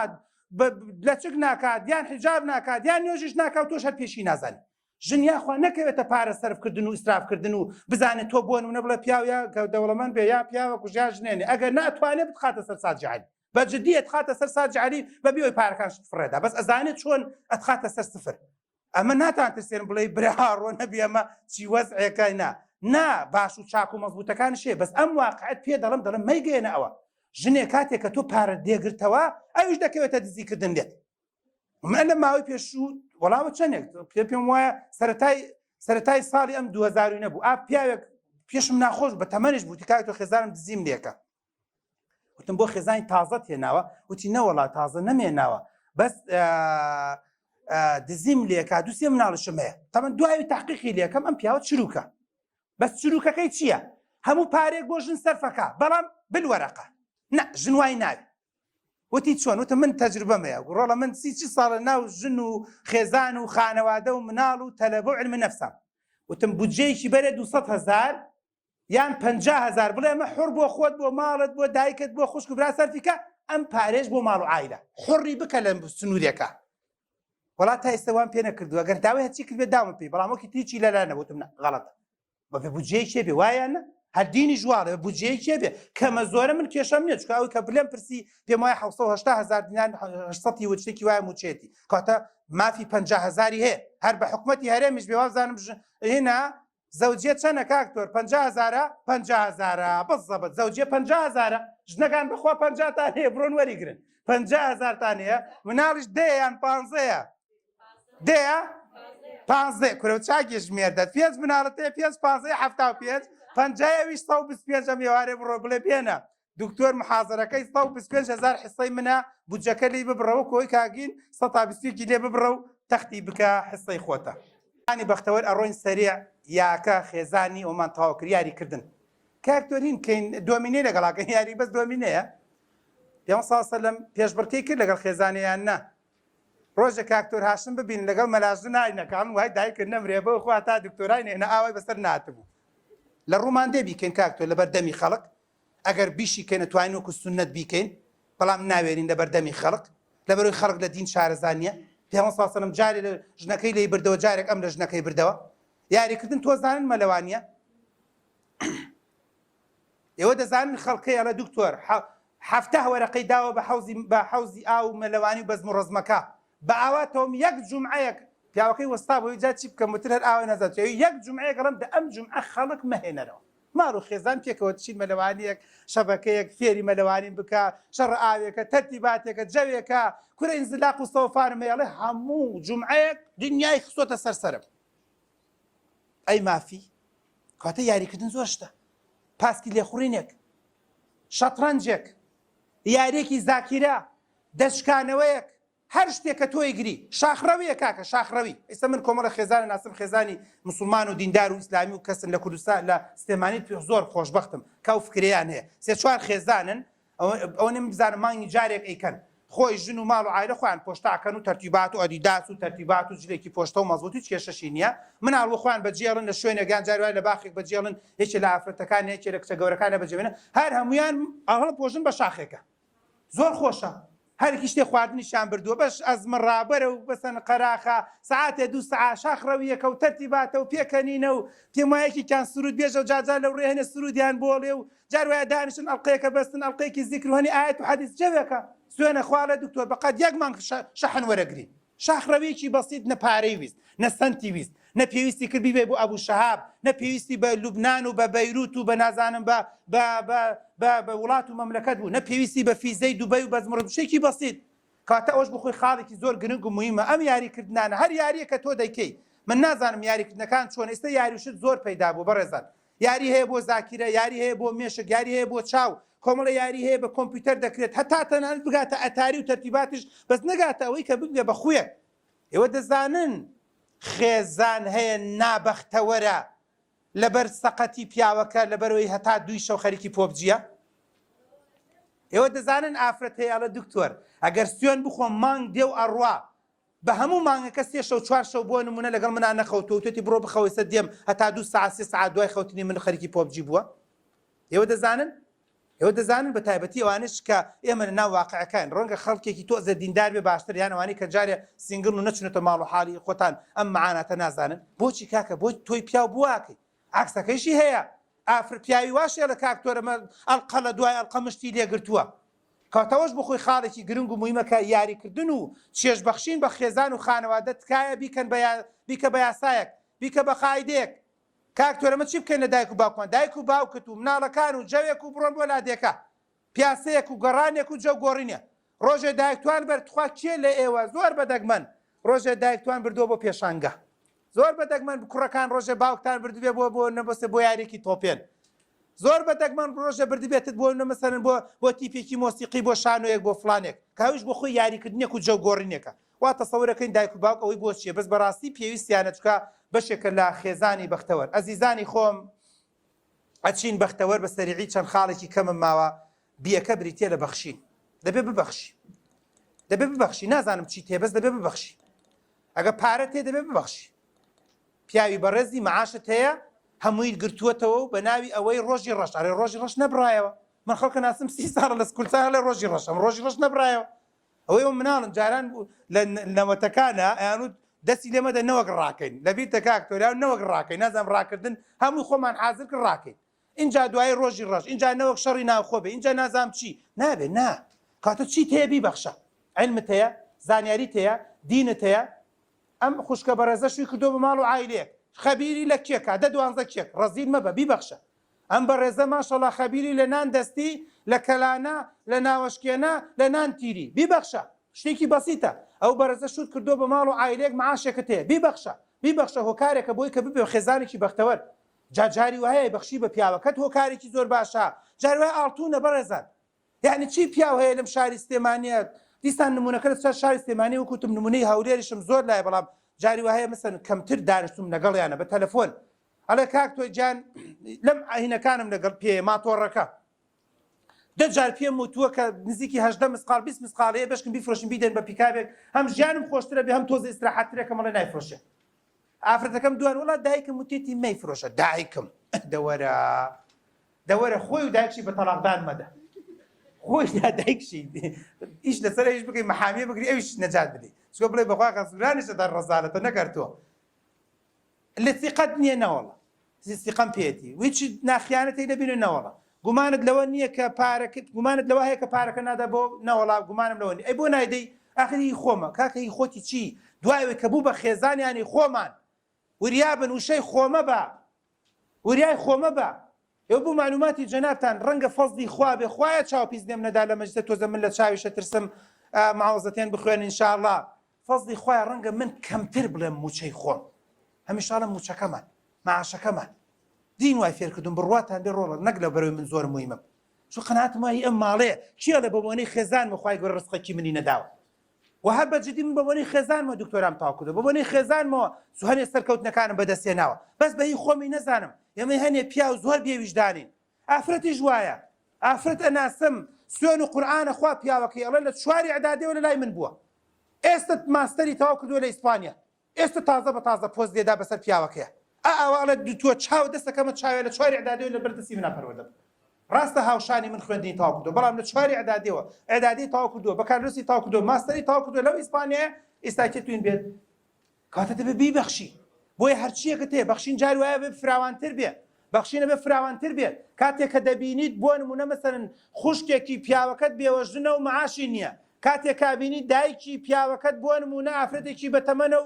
لەچک ناکات یان حیجاب ناکات یان نوێژیش ناکات تۆش هەر پێشی نازانی ژن یاخوا نەکەوێتە پارە سەرفکردن و ئیسرافکردن و بزانێت تۆ بۆ نمونە بڵێ پیاو یا کە دەوڵەمەند بێ یا پیاوە کوژیا ژنێنێ ئەگەر ناتوانێت بتخاتە سەر ساجی عەلی بە جدی ئەتخاتە سەر ساجی عەلی بەبێ ئەوەی پارەکان شت فڕێدا بەس ئەزانێت چۆن ئەتخاتە سەر سفر ئەمە ناتان ترسێن بڵێ برا ڕۆ نەبی ئەمە چی وەزعێکە نا نا باش و چاک و مەزبوتەکان شێ بەس ئەم واقعەت پێ دەڵم دەڵم مەیگەێنە ئەوە ژنێ کاتێک کە تۆ پارە دێگرتەوە ئەویش دەکەوێتە دزیکردن لێت من لە ماوەی پێشوو وەڵامە چەندێک پێ پێم وایە سەتای سەتای ساڵی ئەم 2000 نەبوو ئا پیاوێک پێشم ناخۆش بە تەمەنیش بوو کاک تۆ خێزانم دزیم لێکە وتم بۆ خێزانی تازە تێناوە وتی نەوەڵا تازە نەمێناوە بەس دزیم لێکا دوسێ مناڵشم هەیە تەمەن دوای تحقیقی لێکەم ئەم پیاوە چروکە بەس چروکەکەی چییە؟ هەموو پارێک بۆ ژن سەرفەکە بەڵام بالوەرەقە نا ژن وای ناوێ وتی چۆن وتم من تەجربەم هەیە ڕۆڵە من سی چی ساڵە ناو ژن و خێزان و خانەوادە و مناڵ و تەلەبە و علم نەفسام وتم بودجەیەکی بەرێ 200 هزار یان 50 هزار بڵێ ئەمە حڕ بۆ خۆت بۆ ماڵت بۆ دایکت بۆ خوشک و برا سەرفیکە ئەم پارێش بۆ ماڵ و عایلە حڕی بکە لە سنوورێکە وڵات تا ئێستا وام پێ نەکردووە گەر داوای هەرچی کرد بێت داوم پێی بەڵام وەکی تریچی لەلا نەبوتم نا غەڵەتە بەبێ بودجەی کێ بێ وایە نە هەر دینی ژواڵێ بودجەی کێ بێ کەمە زۆرە من کێشەم نییە چونکە ئەوەی کە بلێم پرسی پێم وایە 780 هزار دینار 800 و شتێکی وایە مووچێتی کەواتە مافی 50 هزاری هەیە هەر بە حکومەتی هەرێمیش بێ وابزانم هینا زەوجیە چەنە کاک تۆر 50 هزارە 50 هزارە بزەبت زەوجیە 50 هزارە ژنەکان بەخوا 50 تان هەیە بڕۆن وەریگرن 50 هزارتان هەیە مناڵیش دەیە یان پانزەیە دەیە پانزە کورە چاکی ژمێردە پێنج مناڵت هەیە پێنج پانزەی 75 پەنجای ئەویش 125 ئەم ئێوارێ بڕۆ بڵێ بێنە دکتۆر محازەرەکەی 125 هزار حسەی منە بودجەکە لی ببڕەوە کۆی کاگین 120 لێ ببڕە و تەختی بکە حسەی خۆتە انی بەختەوەر ئەڕۆین سەریع یاکە خێزانی ئەومان تەواو کرد یاری کردن کاک تۆرین کەین دۆمینەی لەگەڵاکەن یاری بەس دۆمینەیە پێ سەلم پێشبڕکێی کرد لەگەڵ خێزانیان نا ڕۆژێک کاک تۆر هاشم ببین لەگەڵ مەلاژن ناینەکان وای دایکت نەمرێ بەو خوا تا دکتۆرای نێنە ئاوای بەسەر ناتبوو لە ڕوومان دێ بیکەین کاک تۆ لەبەر دەمی خەڵک ئەگەر بیشی کەین توانین وەکو سوننەت بیکەین بەڵام ناوێرین لەبەر دەمی خەڵک لەبەرەوەی خەڵک لە دین شارەزا نییە پێغەمبەر صلی الله علیه و سلم جارێ لە ژنەکەی لێی بردەوە جارێک ئەم لە ژنەکەی بردەوە یاریکردن تۆ زانن مەلەوانیە ئێوە دەزانن خەڵکەی ئەڵێ دکتۆر حەفتا وەرەقەی داوە بە حەوزی بە حەوزی ئاو و مەلەوانی و بەزم و ڕەزمەکە بە ئاواتەوەم یەک جومعەیەک پیاوەکەی وەستا بۆی جا چی بکەم وتر هەر ئاوای نازانم چیە یەک جومعەیەک ئەڵێم دە ئەم جومعە خەڵک مەهێنەرەوە ماڵ و خێزان پێکەوە چین مەلەوانیەک شەبەکەیەک فێری مەلەوانیم بکە شەڕە ئاوێکە تەرتیباتێکە جەوێکە کورە ئینزلاق و سەوفانم هەیە ئەڵێ هەموو جومعەیەک دنیای خستۆتە سەر سەرم ئەی مافی کاتە یاریکردن زۆر شتە. پاسکی لێخوڕینێک، شەتڕەنجێک، یاریەکی زاکیرە، دەستشکانەوەیەک، هەر شتێک کە تۆ ئەیگری، شاخڕەویە کاکە شاخڕەوی، ئیستا من کۆمەڵێک خێزان ئەناسم خێزانی موسڵمان و دیندار و ئیسلامی و کەسن لە کوردستان لە سلێمانی زۆر خۆشبەختم کە ئەو فکرەیان هەیە سێ چوار خێزانن ئەوەنە من بزانم مانگی جارێک ئەیکەن خۆی ژن و ماڵ و عایلە خۆیان پۆشتە ئەکەن و تەرتیبات و ئەدیداس و تەرتیبات و جلێکی پۆشتە و مەزبوت هیچ کێشەشی نییە مناڵ و خۆیان بەجێڵن لە شوێنێک یان جاری وایە لە باخێک بەجێڵن یەکێ لە ئافرەتەکان یەکێ لە کچە گەورەکانە بەجێبێنن هەر هەمویان ئەهڵ پۆشن بە شاخێکە زۆر خۆشە هەرکی شتێ خواردنیشیان بردووە بەش ئەزمە ڕابەرە و بەسەن قەراخە سەعاتێ دوو سەعا شاخ ڕەویەکە و تەرتیباتە و پێکەنینە و پێم وایە یەکێکیان سروود بێژە و جارجار لەو ڕێ هەنێ سروودیان بۆ ئەڵێ و جار وایە دانیشن ئەڵقەیەکە بەستن ئەڵقەیەکی زیکر و هەنێ ئایەت و حەدیس جەوێکە سوێنە خوا ئەڵێ دکتۆر بەقەد یەک مانگ شەحن وەرەگری شاخڕەویەکی بەسیت نە پارەی ویست نە سەنتی ویست نە پێویستی کرد بیبەی بۆ ئەبو شەهاب نە پێویستی بە لوبنان و بە بەیروت و بە نازانم بە بە بە بە بە وڵات و مەملەکەت بوو نە پێویستی بە فیزەی دوبەی و بەزمڕ شتێکی بەسیت کەواتە ئەوەش بۆ خۆی خاڵێکی زۆر گرنگ و موهیمە ئەم یاری کردنانە هەر یاریە کە تۆ دەیکەی من نازانم یاری کردنەکان چۆن ئێستا یاری و شت زۆر پەیدا بوو بەڕێزان یاری هەیە بۆ زاکیرە، یاری هەیە بۆ مێشک، یاری هەیە بۆ چاو، کۆمەڵێ یاری هەیە بە کۆمپیوتەر دەکرێت، هەتا تەنانەت بگاتە ئەتاری و تەرتیباتیش، بەس نەگاتە ئەوەی کە ببێ بە خویەک. ئێوە دەزانن خێزان هەیە نابەختەوەرە لەبەر سەقەتی پیاوەکە، لەبەرئەوەی هەتا دووی شەو خەریکی پۆبجیە؟ ئێوە دەزانن ئافرەت هەیە ئەڵێ دکتۆر ئەگەر سوێن بخۆم مانگ دێ و ئەڕوا، بە هەموو مانگەکە سێ شەو چوار شەو بۆ نمونە لەگەڵ منا نەخەوتووە وتێتی بڕۆ بخەوە ئێستا دێم هەتا دوو سەعات سێ سەعات دوای خەوتنی من خەریکی پۆبجی بووە ئێوە دەزانن ئێوە دەزانن بە تایبەتی ئەوانەش کە ئێمە لە ناو واقعەکان ڕەنگە خەڵکێکی تۆزە دیندار بێ باشتر یان ئەوانەی کە جارێ single ن و نەچونەتە ماڵ و حاڵی خۆتان ئەم معاناتە نازانن بۆچی کاکە بۆ تۆی پیاو بواکەی عەکسەکەیشی هەیە ئافرەت پیاوی وا شێڵە کاک تۆرە مە ئەڵقە لە دوای ئەڵقە مشتی لێ گرتووە کەواتە ئەوەش بۆ خۆی خاڵێکی گرنگ و موهیمە کە یاری کردن و چێژ بەخشین بە خێزان و خانەوادە تکایە بیکەن بە بیکە بە یاسایەک بیکە بە قاعیدەیەک کاک تۆرە مە چی بکەین لە دایک و باوکمان دایک و باوکت و مناڵەکان و جەوێک و بڕۆن بۆ لادێکە پیاسەیەک و گەڕانێک و جەو گۆڕینێ ڕۆژێ دایکتوان بەر تخوا کێ لە ئێوە زۆر بە دەگمەن ڕۆژێ دایکتوان بردووە بۆ پێشانگا زۆر بە دەگمەن کوڕەکان ڕۆژێ باوکتان بردبێ بۆ بۆ نەبەسێ بۆ یاریێکی تۆپێن زۆر بە دەگمەن ڕۆژێ بردبێتت بۆ نەمەسەرن بۆ بۆ تیپێکی مۆسیقی بۆ شانۆیەک بۆ فلانێک کە ئەویش بۆ خۆی یاریکردنێک و جەو گۆڕینێکە وا تەسەورەکەین دایک و باوک ئەوەی بۆ چییە بەس بەڕاستی پێویستیانە چکە بەشێکە لە خێزانی بەختەوەر ئەزیزانی خۆم ئەچین بەختەوەر بە سەریعی چەند خاڵێکی کەمم ماوە بیەکە بریتە لە بەخشین دەبێ ببەخشی دەبێ ببەخشی نازانم چی تێ بەس دەبێ ببەخشی ئەگە پارە تێ دەبێ ببەخشی پیاوی بەڕێزی معاشت هەیە هەمووی گرتووەتەوە و بە ناوی ئەوەی ڕۆژی ڕەش ئەرێ ڕۆژی ڕەش نەبرایەوە من خەڵکە ناسم سی ساڵە لە کوردستان لە ڕۆژی ڕەش ئەم ڕۆژی ڕەش نەبرایەوە ئەوەی ئەو مناڵن جاران بوو لە نەوەتەکانە ئەیانوت دەستی لێ مەدە نەوەک ڕاکەین لەبیرتە کاک تۆراو نەوەک ڕاکەین نازانم ڕاکردن هەموو خۆمان حازر کرد ڕاکەین ئینجا دوایی ڕۆژی ڕەش ئینجا نەوەک شەڕی ناوخۆ بێ ئینجا نازانم چی نابێ نا کاتە چیت هەیە بیبەخشە علمت هەیە زانیاریت هەیە دینت هەیە ئەم خوشکە بەڕێزە شووی کردووە بە ماڵ و عایلەیەک خەبیری لە کێکا دە دوانزە کێک ڕەزیل مەبە بیبەخشە ئەم بەڕێزە ماشەڵا خەبیری لە نان دەستی، لە کەلانە، لە ناوەشکێنە، لە نان تیری. بیبەخشە. شتێکی بەسیتە. ئەو بەڕێزە شووت کردووە بە ماڵ و عایلەیەک معاشێکت هەیە. بیبەخشە. بیبەخشە هۆکارێکە بۆی کە ببێ خێزانێکی بەختەوەر. جا جاری وایە بەخشی بە پیاوەکەت هۆکارێکی زۆر باشە. جاری وایە ئاڵتونە بەڕێزان. یەعنی چی پیاو هەیە لەم شاری سلێمانیە دیسان نمونەکە لەسەر شاری سلێمانی وەک وتم نمونەی هەولێریشم زۆر لایە بەڵام جاری وایە مەسەن کەمتر دانیشتوم لەگەڵیانە بە تەلەفۆن ئەڵێ کاک تۆ گیان لەم ئاهینەکانم لەگەڵ پێ ماتۆڕەکە دە جار پێم وتووە کە نزیکی هەژدە مسقال 20 مسقال هەیە بەشکم بیفرۆشم بیدەن بە پیکابێک هەم ژیانم خۆشترە بێ هەم تۆزە ئیسراحەتترەکەم ئەڵێ نایفرۆشێ ئافرەتەکەم دوان وڵا دایکم وتێتی مەیفرۆشە دایکم دەوەرە دەوەرە خۆی و دایکشی بە تەڵاقدان مەدە خۆی دا دایکشی ئیش لەسەر ئیش بکەی محامیە بگری ئەویش نەجات بدەی چکە بڵێ بەخوا خەسورانیشە دار ڕەزالەتە نەگەرتووە لە سیقەت نییە نەوەڵا سیقەم پێێتی هیچ ناخیانەتی لەبین نەوەڵا گومانت لەوە نییە کە پارەکە گومانت لەوە هەیە کە پارەکە نادا بۆ نەوەڵا گومانم لەوە نییە ئەی بۆ نایدەی ئاخری هی خۆمە کاکە هی خۆتی چی دوای کە بوو بە خێزانیانی خۆمان وریابن وشەی خۆمە بە وریای خۆمە بە ئێوە بۆ معلوماتی جەنابتان ڕەنگە فەزڵی خوا بێ خوایە چاو پیس لێم نەدا لە مەجلیسە تۆزە من لە چاویشە ترسم معوزەتێن بخوێن انشاءاللە فەزڵی خوایە ڕەنگە من کەمتر بڵێم موچەی خۆم هەمیشە ئەڵێم موچەکەمان معاشەکەمان. دین وای فێر کردوم بڕواتان بێ ڕۆڵە نەک لە بەرەوەی من زۆر مویمم چون قەناعەتم وایە ئەم ماڵەیە کێ ئەڵێ بە بۆنەی خێزانمە خوای گەورە ڕزقێکی منی نەداوە و هەر بە جدی من بە بۆنەی خێزانمەوە دکتۆرام تەواو کردووە بە بۆنەی خێزانمەوە هەنێ سەرکەوتنەکانم بەدەست هێناوە بەس بە هی خۆمی نەزانم ئێمەی هەنێ پیاو زۆر بێویژدانین ئافرەتیش وایە ئافرەت ئەناسم سوێن و قورئانە خوا پیاوەکەی ئەڵێ لە چواری ئەدادێەوە لە لای من بووە ئێستا ماستەری تەواو کردووە لە ئیسپانیا ئێستا تازە بە تازە پۆست لێدا بەسەر پیاوەکەیا ئا ئاوا ئەڵێ دوتوە چاو دەستەکەمە چاوێ لە چواری ئعدادیەوە لە بەر دەستی منا پەروەردە بوو ڕاستە هاوشانی من خوێندنی تەواو کردوە بەڵام لە چواری ئعدادیەوە ئعدادی تەواو کردوە بەکالۆریۆسی تەواو کردوە ماستەری تەواو کردوە لەو ئیسپانیایە ئێستا کێ توین بێت کاتە دەبێ بیبەخشی بۆیە هەرچیەکت هەیە بەخشین جار وایە بێ فراوانتر بێ بەخشینە بێ فراوانتر بێت کاتێک کە دەبینیت بۆ نمونە مەسەلەن خوشکێکی پیاوەکەت بێوەژنە و معاشی نییە کاتێک کە بینی دایکی پیاوەکەت بۆ نمونە ئافرەتێکی بەتەمەنە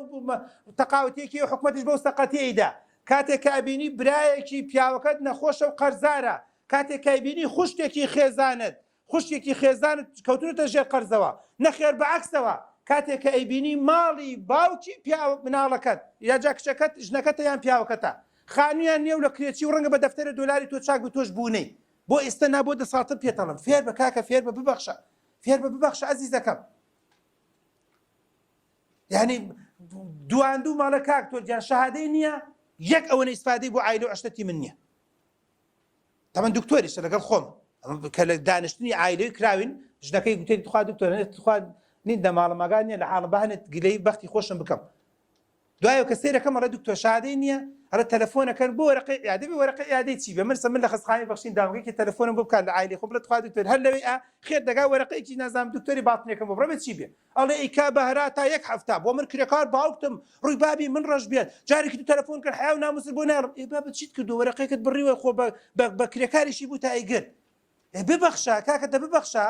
و تەقاوتێکی و حکومەتیش بەو سەقەتی ئەیدا کاتێک کە ئەبینی برایەکی پیاوەکەت نەخۆشە و قەرزارە کاتێک کە ئەبینی خوشکێکی خێزانت خوشکێکی خێزانت کەوتونەتە ژێر قەرزەوە، نەخێر بە عەکسەوە کاتێک کە ئەیبینی ماڵی باوکی پیاو مناڵەکەت یا جا کچەکەت ژنەکەتە یان پیاوەکەتە خانویان نیە و لە کرێچی و ڕەنگە بە دەفتەرە دۆلاری تۆ چاک بی تۆش بونەی بۆ ئێستە نا بۆ دە ساڵتر پێتەڵم فێر بە کاکە فێر بە ببەخشە فێر بە ببەخشە ئەزیزەکەم یعنی دوان دوو ماڵە کاک تۆ گیان شەهادەی نییە یەک ئەوەنە ئیسفادەی بۆ عایلە و عەشرەتی من نییە تەمەن دکتۆریشە لەگەڵ خۆم کە لە دانیشتنی عایلەوی کراوین ژنەکەی گوتێ تخوا دکتۆر تخوا نین دە ماڵم ئاگا نییە لە حاڵم بەهنێت گلەی بەختی خۆشم بکەم دوایەوە کە سەیرەکەم ئەڵێ دکتۆر شادەی نییە ئەڵێ تەلەفۆنەکەن بۆ وەرەقەی عیادە بێ وەرەقەی عیادەی چی بێ من سە من لە خەستخانەی بەخشین دامگەیەکی تەلەفۆنم بۆ بکات لە عایلەی خۆم بڵێ تخوا دکتۆر هەر لەوێ ئا خێر دەگا وەرەقەیەکی نازانم دکتۆری باتنێکم بۆ بڕە بێ چی بێ ئەڵێ ئیکا بەهرا تا یەک هەفتە بۆ من کرێکار باوکتم ڕووی بابی من ڕەش بێت جارێکی تو تەلەفۆن کرد حیا و ناموست بۆ ناڵم ئێ بابە چیت کردو وەرەقەیەکت بڕیوە خۆ بە کرێکاریشی بوو تا ئەیگرت ئێ ببەخشە کاکە دە ببەخشە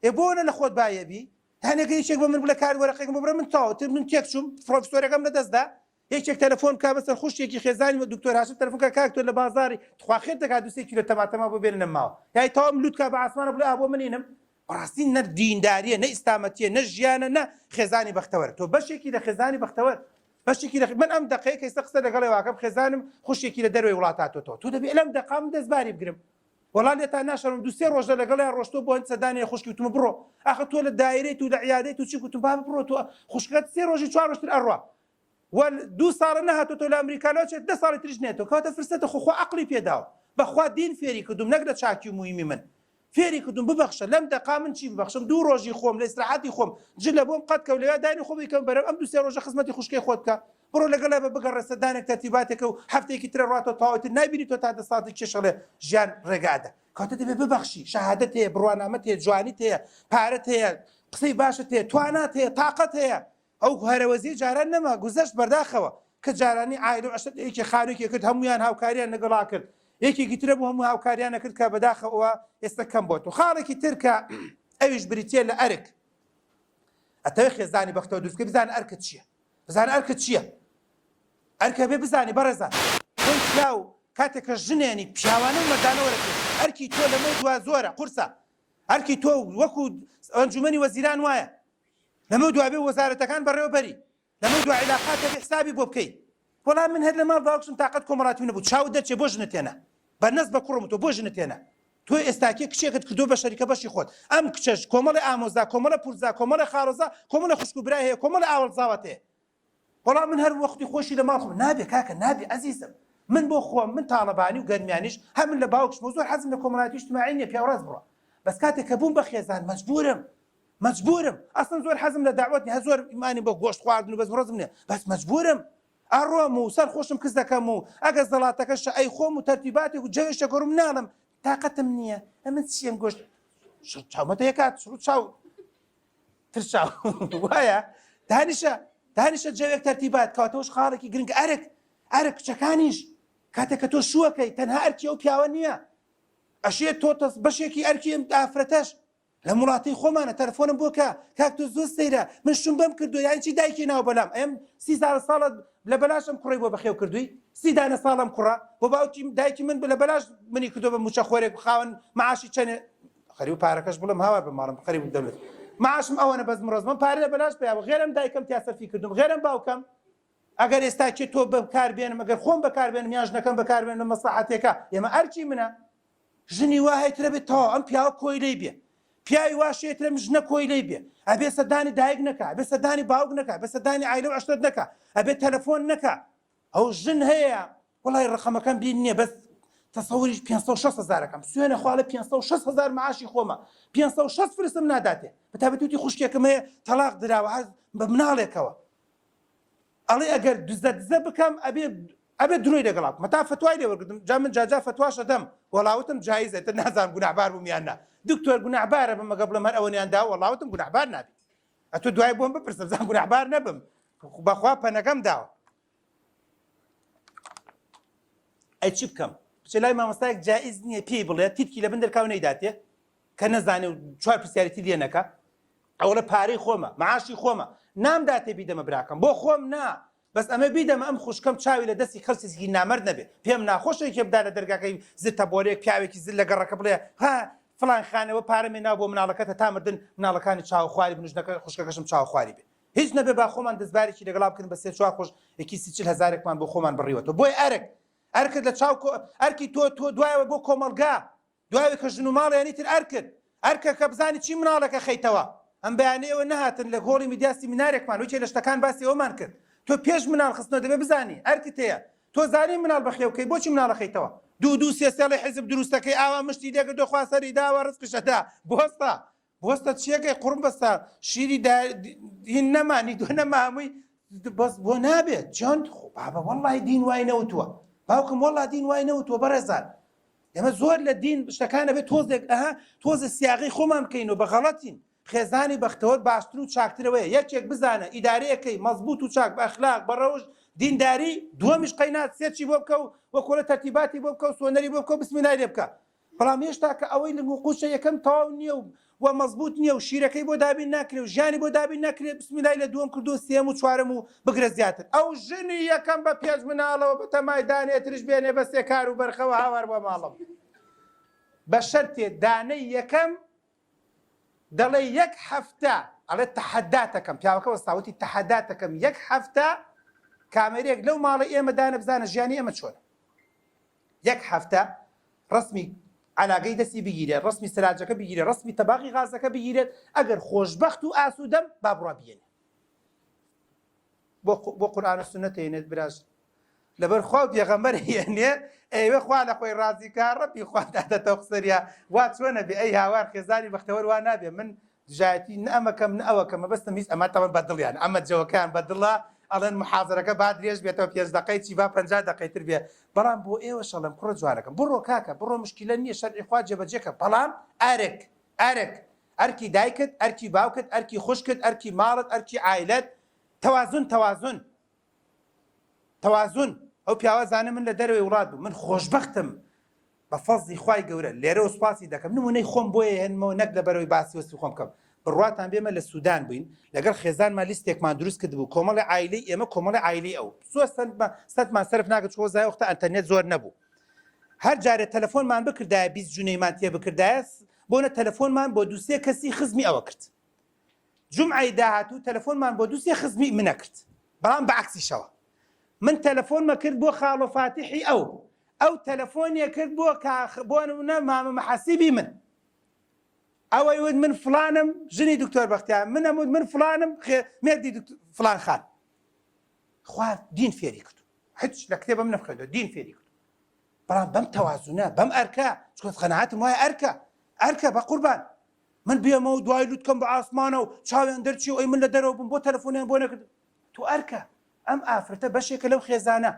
ئێ بۆ نە لە خۆت بایەبی هەنێکە یەکێک بە من بڵێ کار وەرەقێکم بۆ بڕە من تەواو تر من تێک چووم پرۆفیسۆرەکەم لەدەستدا یەکێک تەلەفۆن بکا بەسەر خوشکێکی خێزانی وە دکتۆر هاشم تەلەفۆن کا کاک تۆ لە بازاڕی تخوا خێر دەکا دوو سێ کیلۆ تەماتەما بۆ بێنە نەماوە یای تەواو لوت کا بە ئاسمانە بڵێ ئا بۆ منینم بەڕاستی نە دینداریە نە ئیسلامەتیە نە ژیانە نە خێزانی بەختەوەر تۆ بەشێکی لە خێزانی بەختەوەر بەشێکی لە من ئەم دەقەیە کە ئێستا قسە لەگەڵێ واکەم خێزانم خوشکێکی لە دەرەوەی وڵات هاتۆتەوە تۆ دەبێ لەم دەقا من دەستباری بگرم وەڵا لێتان ناشەرم دوو سێ ڕۆژە لەگەڵیان ڕۆشتۆ بۆ هەند سەردانی خوشکی وتمە بڕۆ ئاخە تۆ لە دایرەیت و لە عیادەیت و چی گوتم بابە بڕۆ تۆ خوشکەکەت سێ ڕۆژی چوار ڕۆژتر ئەڕوا و دوو ساڵە نەهاتۆتەوە لە ئەمریکا لەوە چێت دە ساڵی تریش نێتەوە کەواتە فرسەتە خۆ خوا عەقڵی پێداوە بەخوا دین فێری کردوم نەک لە چاکی و موهیمی من فێری کردوم ببەخشە لەم دەقا من چی ببەخشم دوو ڕۆژی خۆم لە ئیسراحەتی خۆم جلە بۆم قەت کەو لەوێ دانی خۆم بیکەم بەرەو ئەم دوو سێ ڕۆژە خزمەتی خوشکەی خۆت بکە بڕۆ لەگەڵ بە بگەڕێ سەردانێک تەرتیباتێکە و هەفتەیەکی ترە ڕاتەوە تەواوی تر نایبینی تۆ تا دە ساڵی کێشەڵێ ژیان ڕێگادا کەواتە دەبێ ببەخشی شەهادەت هەیە بڕوانامەت هەیە جوانیت هەیە پارەت هەیە قسەی باشت هەیە توانات هەیە تاقەت هەیە ئەو هەرەوەزیەی جاران نەما گوزەشت بەداخەوە کە جارانی عایلە و عەشرەت یەکێ خانوێکی کرد هەموویان هاوکاریان لەگەڵا کرد یەکێکی ترە بوو هەموو هاوکاریان نەکرد کە بەداخەوە ئێستا کەم بۆتەوە خاڵێکی تر کە ئەویش بریتیە لە ئەرک ئەتەوێ خێزانی بەختەوە دروست بکەی بزانە ئەرکت چییە بزانە ئەرکت چییە ئەرکە بێ بزانی بەڕێزان تۆی پیاو کاتێک کە ژنێنی پیاوانە و مەردانە وەرە پێش ئەرکی تۆ لەمە دوا زۆرە قورسە ئەرکی تۆ وەکو ئەنجومەنی وەزیران وایە لەمەو دوا بێ وەزارەتەکان بەڕێوە بەری لەمەو دوا عیلاقات دەبێ حسابی بۆ بکەی وەڵا من هەر لە ماڵ باوکشم تاقەت کۆمەڵاتیم نەبوو چاوت دەرچێ بۆ ژنت هێنا بە نەست بە کوڕم تۆ بۆ ژنت هێنا تۆ ئێستاکێ کچێکت کردو بە شەریکە بەشی خۆت ئەم کچەش کۆمەڵێ ئامۆزا کۆمەڵێ پورزا کۆمەڵێ خاڵۆزا کۆمەڵێ خوشک و برای هەیە کۆمەڵێ ئاوەڵزاوات هەیە وەڵا من هەر وەختی خۆشی لە ماڵ خۆم نابێ کاکە نابێ ئەزیزم من بۆ خۆم من تاڵەبانی و گەرمیانیش هەر من لە باوکشمەوە زۆر حەزم لە کۆمەڵایەتی ئیجتماعی نییە پیاو ڕاست بڕۆ بەس کاتێک کە بووم بە خێزان مەجبورم مەجبورم ئەسڵەن زۆر حەزم لە دەعوەت نیە زۆر ئیمانی بە گۆشت خواردن و بەس ڕەزم نیە بەس مەجبورم ئەڕۆم و سەر خۆشم کز دەکەم و ئەگەر زەڵاتەکەش ئەی خۆم و تەرتیباتێک و جەوێش دەگۆڕم ناڵم تاقەتم نییە ئەمن چیم گۆشت چاومەتە یەکات شڕ چاو ترچاو وایە دانیشە دانیشە جەوێک تەرتیبات کاتەوەش خاڵێکی گرنگ ئەرک ئەرک کچەکانیش کاتێک کە تۆ شووەکەی تەنها ئەرکی ئەو پیاوە نییە ئەشێت تۆ بەشێکی ئەرکی ئەم ئافرەتەش لەم وڵاتەی خۆمانە تەلەفۆنم بۆ کە کاک تۆ زۆر سەیرە من شوم بەم کردووە یانی چی دایکی ناو بەلام ئەم سی ساڵە ساڵە لە بەلاش ئەم کوڕەی بۆ بەخێو کردووی سی دانە ساڵ ئەم کوڕە بۆ باوکی دایکی من لە بەلاش منی کردو بە موچە خۆرێک خاوەن معاشی چەنێ خەریب پارەکەش بڵم هاوار بە ماڵم خەریب دەمت معاشم ئەوەنە بەس مڕۆز من پارە لە بەلاش پیا بوو غێرم دایکم تیا سەرفی کردم غێرم باوکم. ئەگەر ئێستا کێ تۆ بەکار بێنم ئەگەر خۆم بەکار بێنم یان ژنەکەم بەکار بێنم لە مەسڵەحەتێکا ئێمە ئەرکی منە ژنی وا هەیە ترە بێت تەواو ئەم پیاوە کۆیلەی بێ پیاوی وا شێ ترە ژنە کۆیلەی بێ ئەبێ سەدانی دایک نەکا ئەبێ سەدانی باوک نەکا ئەبێ سەدانی عایلە و عەشرەت نەکا ئەبێ تەلەفۆن نەکا ئەو ژن هەیە وەڵای ڕەقەمەکەم بیر نییە بەس تەسەوریش 560 هەزارەکەم سوێنە خواڵە 560 هەزار معاشی خۆمە 560 فرسم ناداتێ بەتابەتی وتی خوشکێکم هەیە تەلاق دراوە هەر بە مناڵێکەوە ئەڵێ ئەگەر دزە دزە بکەم ئەبێ ئەبێ درۆی لەگەڵا بکەم هەتا فتوای لێ وەرگرتم جا من جاجا فتواش ئەدەم وەڵا وتم جایزە تر نازانم گوناحبار بووم یان نا دکتۆر گوناحبارە بم ئەگەر بڵێم هەر ئەوەنیان دا وەڵا وتم گوناحبار نابی ئەتۆ دوای بۆم بپرسە بزان گوناحبار نەبم بەخوا پەنەکەم داوە ئەی چی بکەم بچێ لای مامۆستایەک جائز نییە پێی بڵێ تیتکی لە بن دەرکاو نەیداتێ کە نەزانێ و چوار پرسیاری تر لێ نەکا ئەوڵە پارەی خۆمە معاشی خۆمە نامداتێ بیدەمە براکەم بۆ خۆم نا بەس ئەمە بیدەمە ئەم خوشکەم چاوی لە دەستی خەڵکێکی نامەرد نەبێ پێم ناخۆشە یەکێ بدا لە دەرگاکەی زرتە بۆرێک پیاوێکی زل لە گەڕەکە بڵێ ها فڵان خانەوە پارەم هێناوە بۆ مناڵەکەت هەتا مردن مناڵەکانی چاوەخواری بن و ژنەکە خوشکەکەشم چاوەخواری بێ هیچ نەبێ با خۆمان دەستبارێکی لەگەڵا بکەین بە سێ چوار خۆش یەکی سی چل هەزارێکمان بۆ خۆمان بڕیوەتەوە بۆیە ئەرک ئەرکت لە چاو ئەرکی تۆ تۆ دوایەوە بۆ کۆمەڵگا دوای کە ژن و ماڵ یانی تر ئەرکت ئەرکە کە بزانی چی مناڵەکە خەیتەوە ئەم بەیانە ئێوە نەهاتن لە هۆڵی میدیا سیمینارێکمان وەکێ لە شتەکان باسی ئەومان کرد تۆ پێش مناڵ خستنەوە دەبێ بزانی ئەرکت هەیە تۆ زانی مناڵ بەخێو کەی بۆچی مناڵە خەیتەوە دوو دوو سێ سێڵی حیزب دروستەکەی ئاوا مشتی لێکردو خوا سەری داوە ڕزقیش ئەدا بۆستە بۆستە چیەکەی قوڕم بەستە شیری هین نەما نیدۆ نەما هەمووی بەس بۆ نابێت چۆن خۆ بابە وەڵی دین وای نەوتووە باوکم وەڵا دین وای نەوتووە بەڕێزان ئێمە زۆر لە دین شتەکانە بێت تۆزێک ئەها تۆزە سیاغی خۆمان بکەین و بە غەڵەتین خێزانی بەختەوەر باشتر و چاکترەوەیە یەکێک بزانە ئیدارەیەکەی مەزبوط و چاک بە ئەخلاق بە ڕەوش دینداری دووەمیش قەینات سێرچی بۆ بکە و وەکۆلە تەرتیباتی بۆ بکە و سۆنەری بۆ بکە و بسمیلای لێ بکە بەڵام هێشتا کە ئەوەی لنگ و قوچە یەکەم تەواو نییە و و مەزبوط نییە و شیرەکەی بۆ دابین ناکرێ و ژیانی بۆ دابین ناکرێ بسمیلای لە دووەم کردو سێم و چوارەم و بگرە زیاتر ئەو ژنی یەکەم بە پێنج مناڵەوە بە تەمای دانێ ترش بێنێ بە سێ کار و بەرخەوە هاوار بۆ ماڵم بە شەرتێ دانەی یەکەم دەڵێ یەک هەفتە ئەڵێ تەحەداتەکەم پیاوەکە وەستاوتی تەحەداتەکەم یەک هەفتە کامێرێک لەو ماڵە ئێمە دانە بزانە ژیانی ئێمە چۆنە یەک هەفتە ڕەسمی عەلاگەی دەستی بگیرێت، ڕەسمی سەلاجەکە بگیرێت، ڕەسمی تەباغی غازەکە بگیرێت، ئەگەر خۆشبەخت و ئاسوودەم با بڕوا بیێنێ. بۆ بۆ قورئان و سوننەت هێنێت براش لەبەر خوا و پێغەمبەر هێنێ ئەیەوێ خوا لە خۆی ڕازی کا ڕەبی خوا دادەتەوە قسەریا وا چۆنە بێ ئەی هاوار خێزانی بەختەوەر وا نابێ من دژایەتی نە ئەمەکەم نە ئەوەکەم مەبەستم هیچ ئەمە تەوەن بە دڵیان ئەمە جەوەکەیان بە دڵە ئەڵێن محازەرەکە با درێژ بێتەوە پێنج دەقەی چی با 50 دەقەی تر بێ بەڵام بۆ ئێوەش ئەڵێم کوڕە جوانەکەم بڕۆ کاکە بڕۆ مشکیلە نییە شەرعی خوا جێبەجێ کە بەڵام ئەرک ئەرک ئەرکی دایکت ئەرکی باوکت ئەرکی خوشکت ئەرکی ماڵت ئەرکی عایلەت تەوازن تەوازن تەوازن ئەو پیاوە زانە من لە دەرەوەی وڵات بوو من خۆشبەختم بە فەزڵی خوای گەورە لێرەوە سوپاسی دەکەم نمونەی خۆم بۆیە هێنمەوە نەک لەبەرەوەی باسی وەسفی خۆم بکەم بڕواتان بێمە لە سودان بووین لەگەڵ خێزانمان لیستێکمان دروست کردبوو کۆمەڵی عایلەی ئێمە کۆمەڵی عایلەی ئەو زۆر سەنتمان سەرف ناکرد چۆ زای وەختە ئەنتەرنێت زۆر نەبوو هەر جارێ تەلەفۆنمان بکردایە 20 جونەیمان تێ بکردایە بۆنە تەلەفۆنمان بۆ دووسێ کەسی خزمی ئەوە کرد جومعەی داهاتوو تەلەفۆنمان بۆ دوو سێ خزمی منە کرد بەڵام بە عەکسیشەوە من تەلەفۆنمە کرد بۆ خاڵۆ فاتیحی ئەو ئەو تەلەفۆنیە کرد بۆ کاخ بۆ نمونە مامە محەسیبی من ئەوەی وت من فلانم ژنی دکتۆر بەختیار من ئەموت من فلانم مێردی فلان خان خوا دین فێری کرد هیچ لە کتێبم نەخوێندەوە دین فێری کرد بەڵام بەم تەوازونە بەم ئەرکە چونکە قەناعەتم وایە ئەرکە ئەرکە بە قوربان من بێمەوە دوای لوتکەم بە ئاسمانە و چاویان دەرچی و ئەی من لە دەرەوە بووم بۆ تەلەفۆنیان بۆ نەکرد تۆ ئەرکە ئەم ئافرەتە بەشێکە لەو خێزانە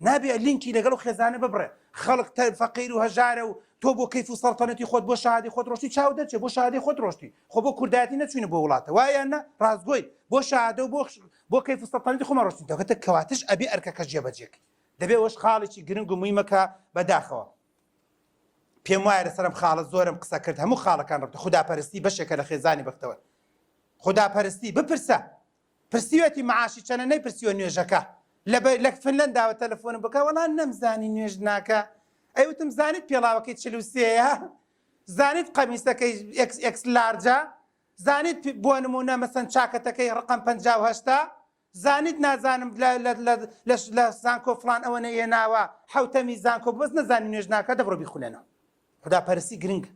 نابێ لینکی لەگەڵ و خێزانە ببڕێ خەڵک تە فەقیر و هەژارە و تۆ بۆ کەیف و سەڵتەنەتی خۆت بۆ شادی خۆت ڕۆشتی چاو دەرچێ بۆ شادی خۆت ڕۆشتی خۆ بۆ کوردایەتی نەچوینە بۆ وڵاتە وایە نە ڕاستگۆی بۆ شادە و بۆ بۆ کەیف و سەڵتەنەتی خۆمان ڕۆشتین دەکەتە کەواتش ئەبێ ئەرکەکە جێبەجێکەی دەبێ ئەوەش خاڵێکی گرنگ و مویمە کە بەداخەوە پێم وایە لەسەر ئەم خاڵە زۆرم قسە کرد هەموو خاڵەکان ڕەبتە خوداپەرستی بەشێکە لە خێزانی بەختەوەر خوداپەرستی بپرسە پرسیوێتی معاشی چەنە نەیپرسیوە نوێژەکە لە لە فنلەنداوە تەلەفۆنم بکە وەڵا نەمزانی نوێژ ناکە ئەی وتم زانیت پێڵاوەکەی 43یە زانیت قەمیسەکەی X X large ە زانیت بۆ نمونە مەسەن چاکەتەکەی ڕقم 58ە. زانیت نازانم لە لە لە لە لە زانکۆ فڵان ئەوەنەی هێناوە حەوتەمی زانکۆ بەس نەزانی نوێژ ناکا دە بڕۆ بیخولێنەوە خودا پەرستی گرنگە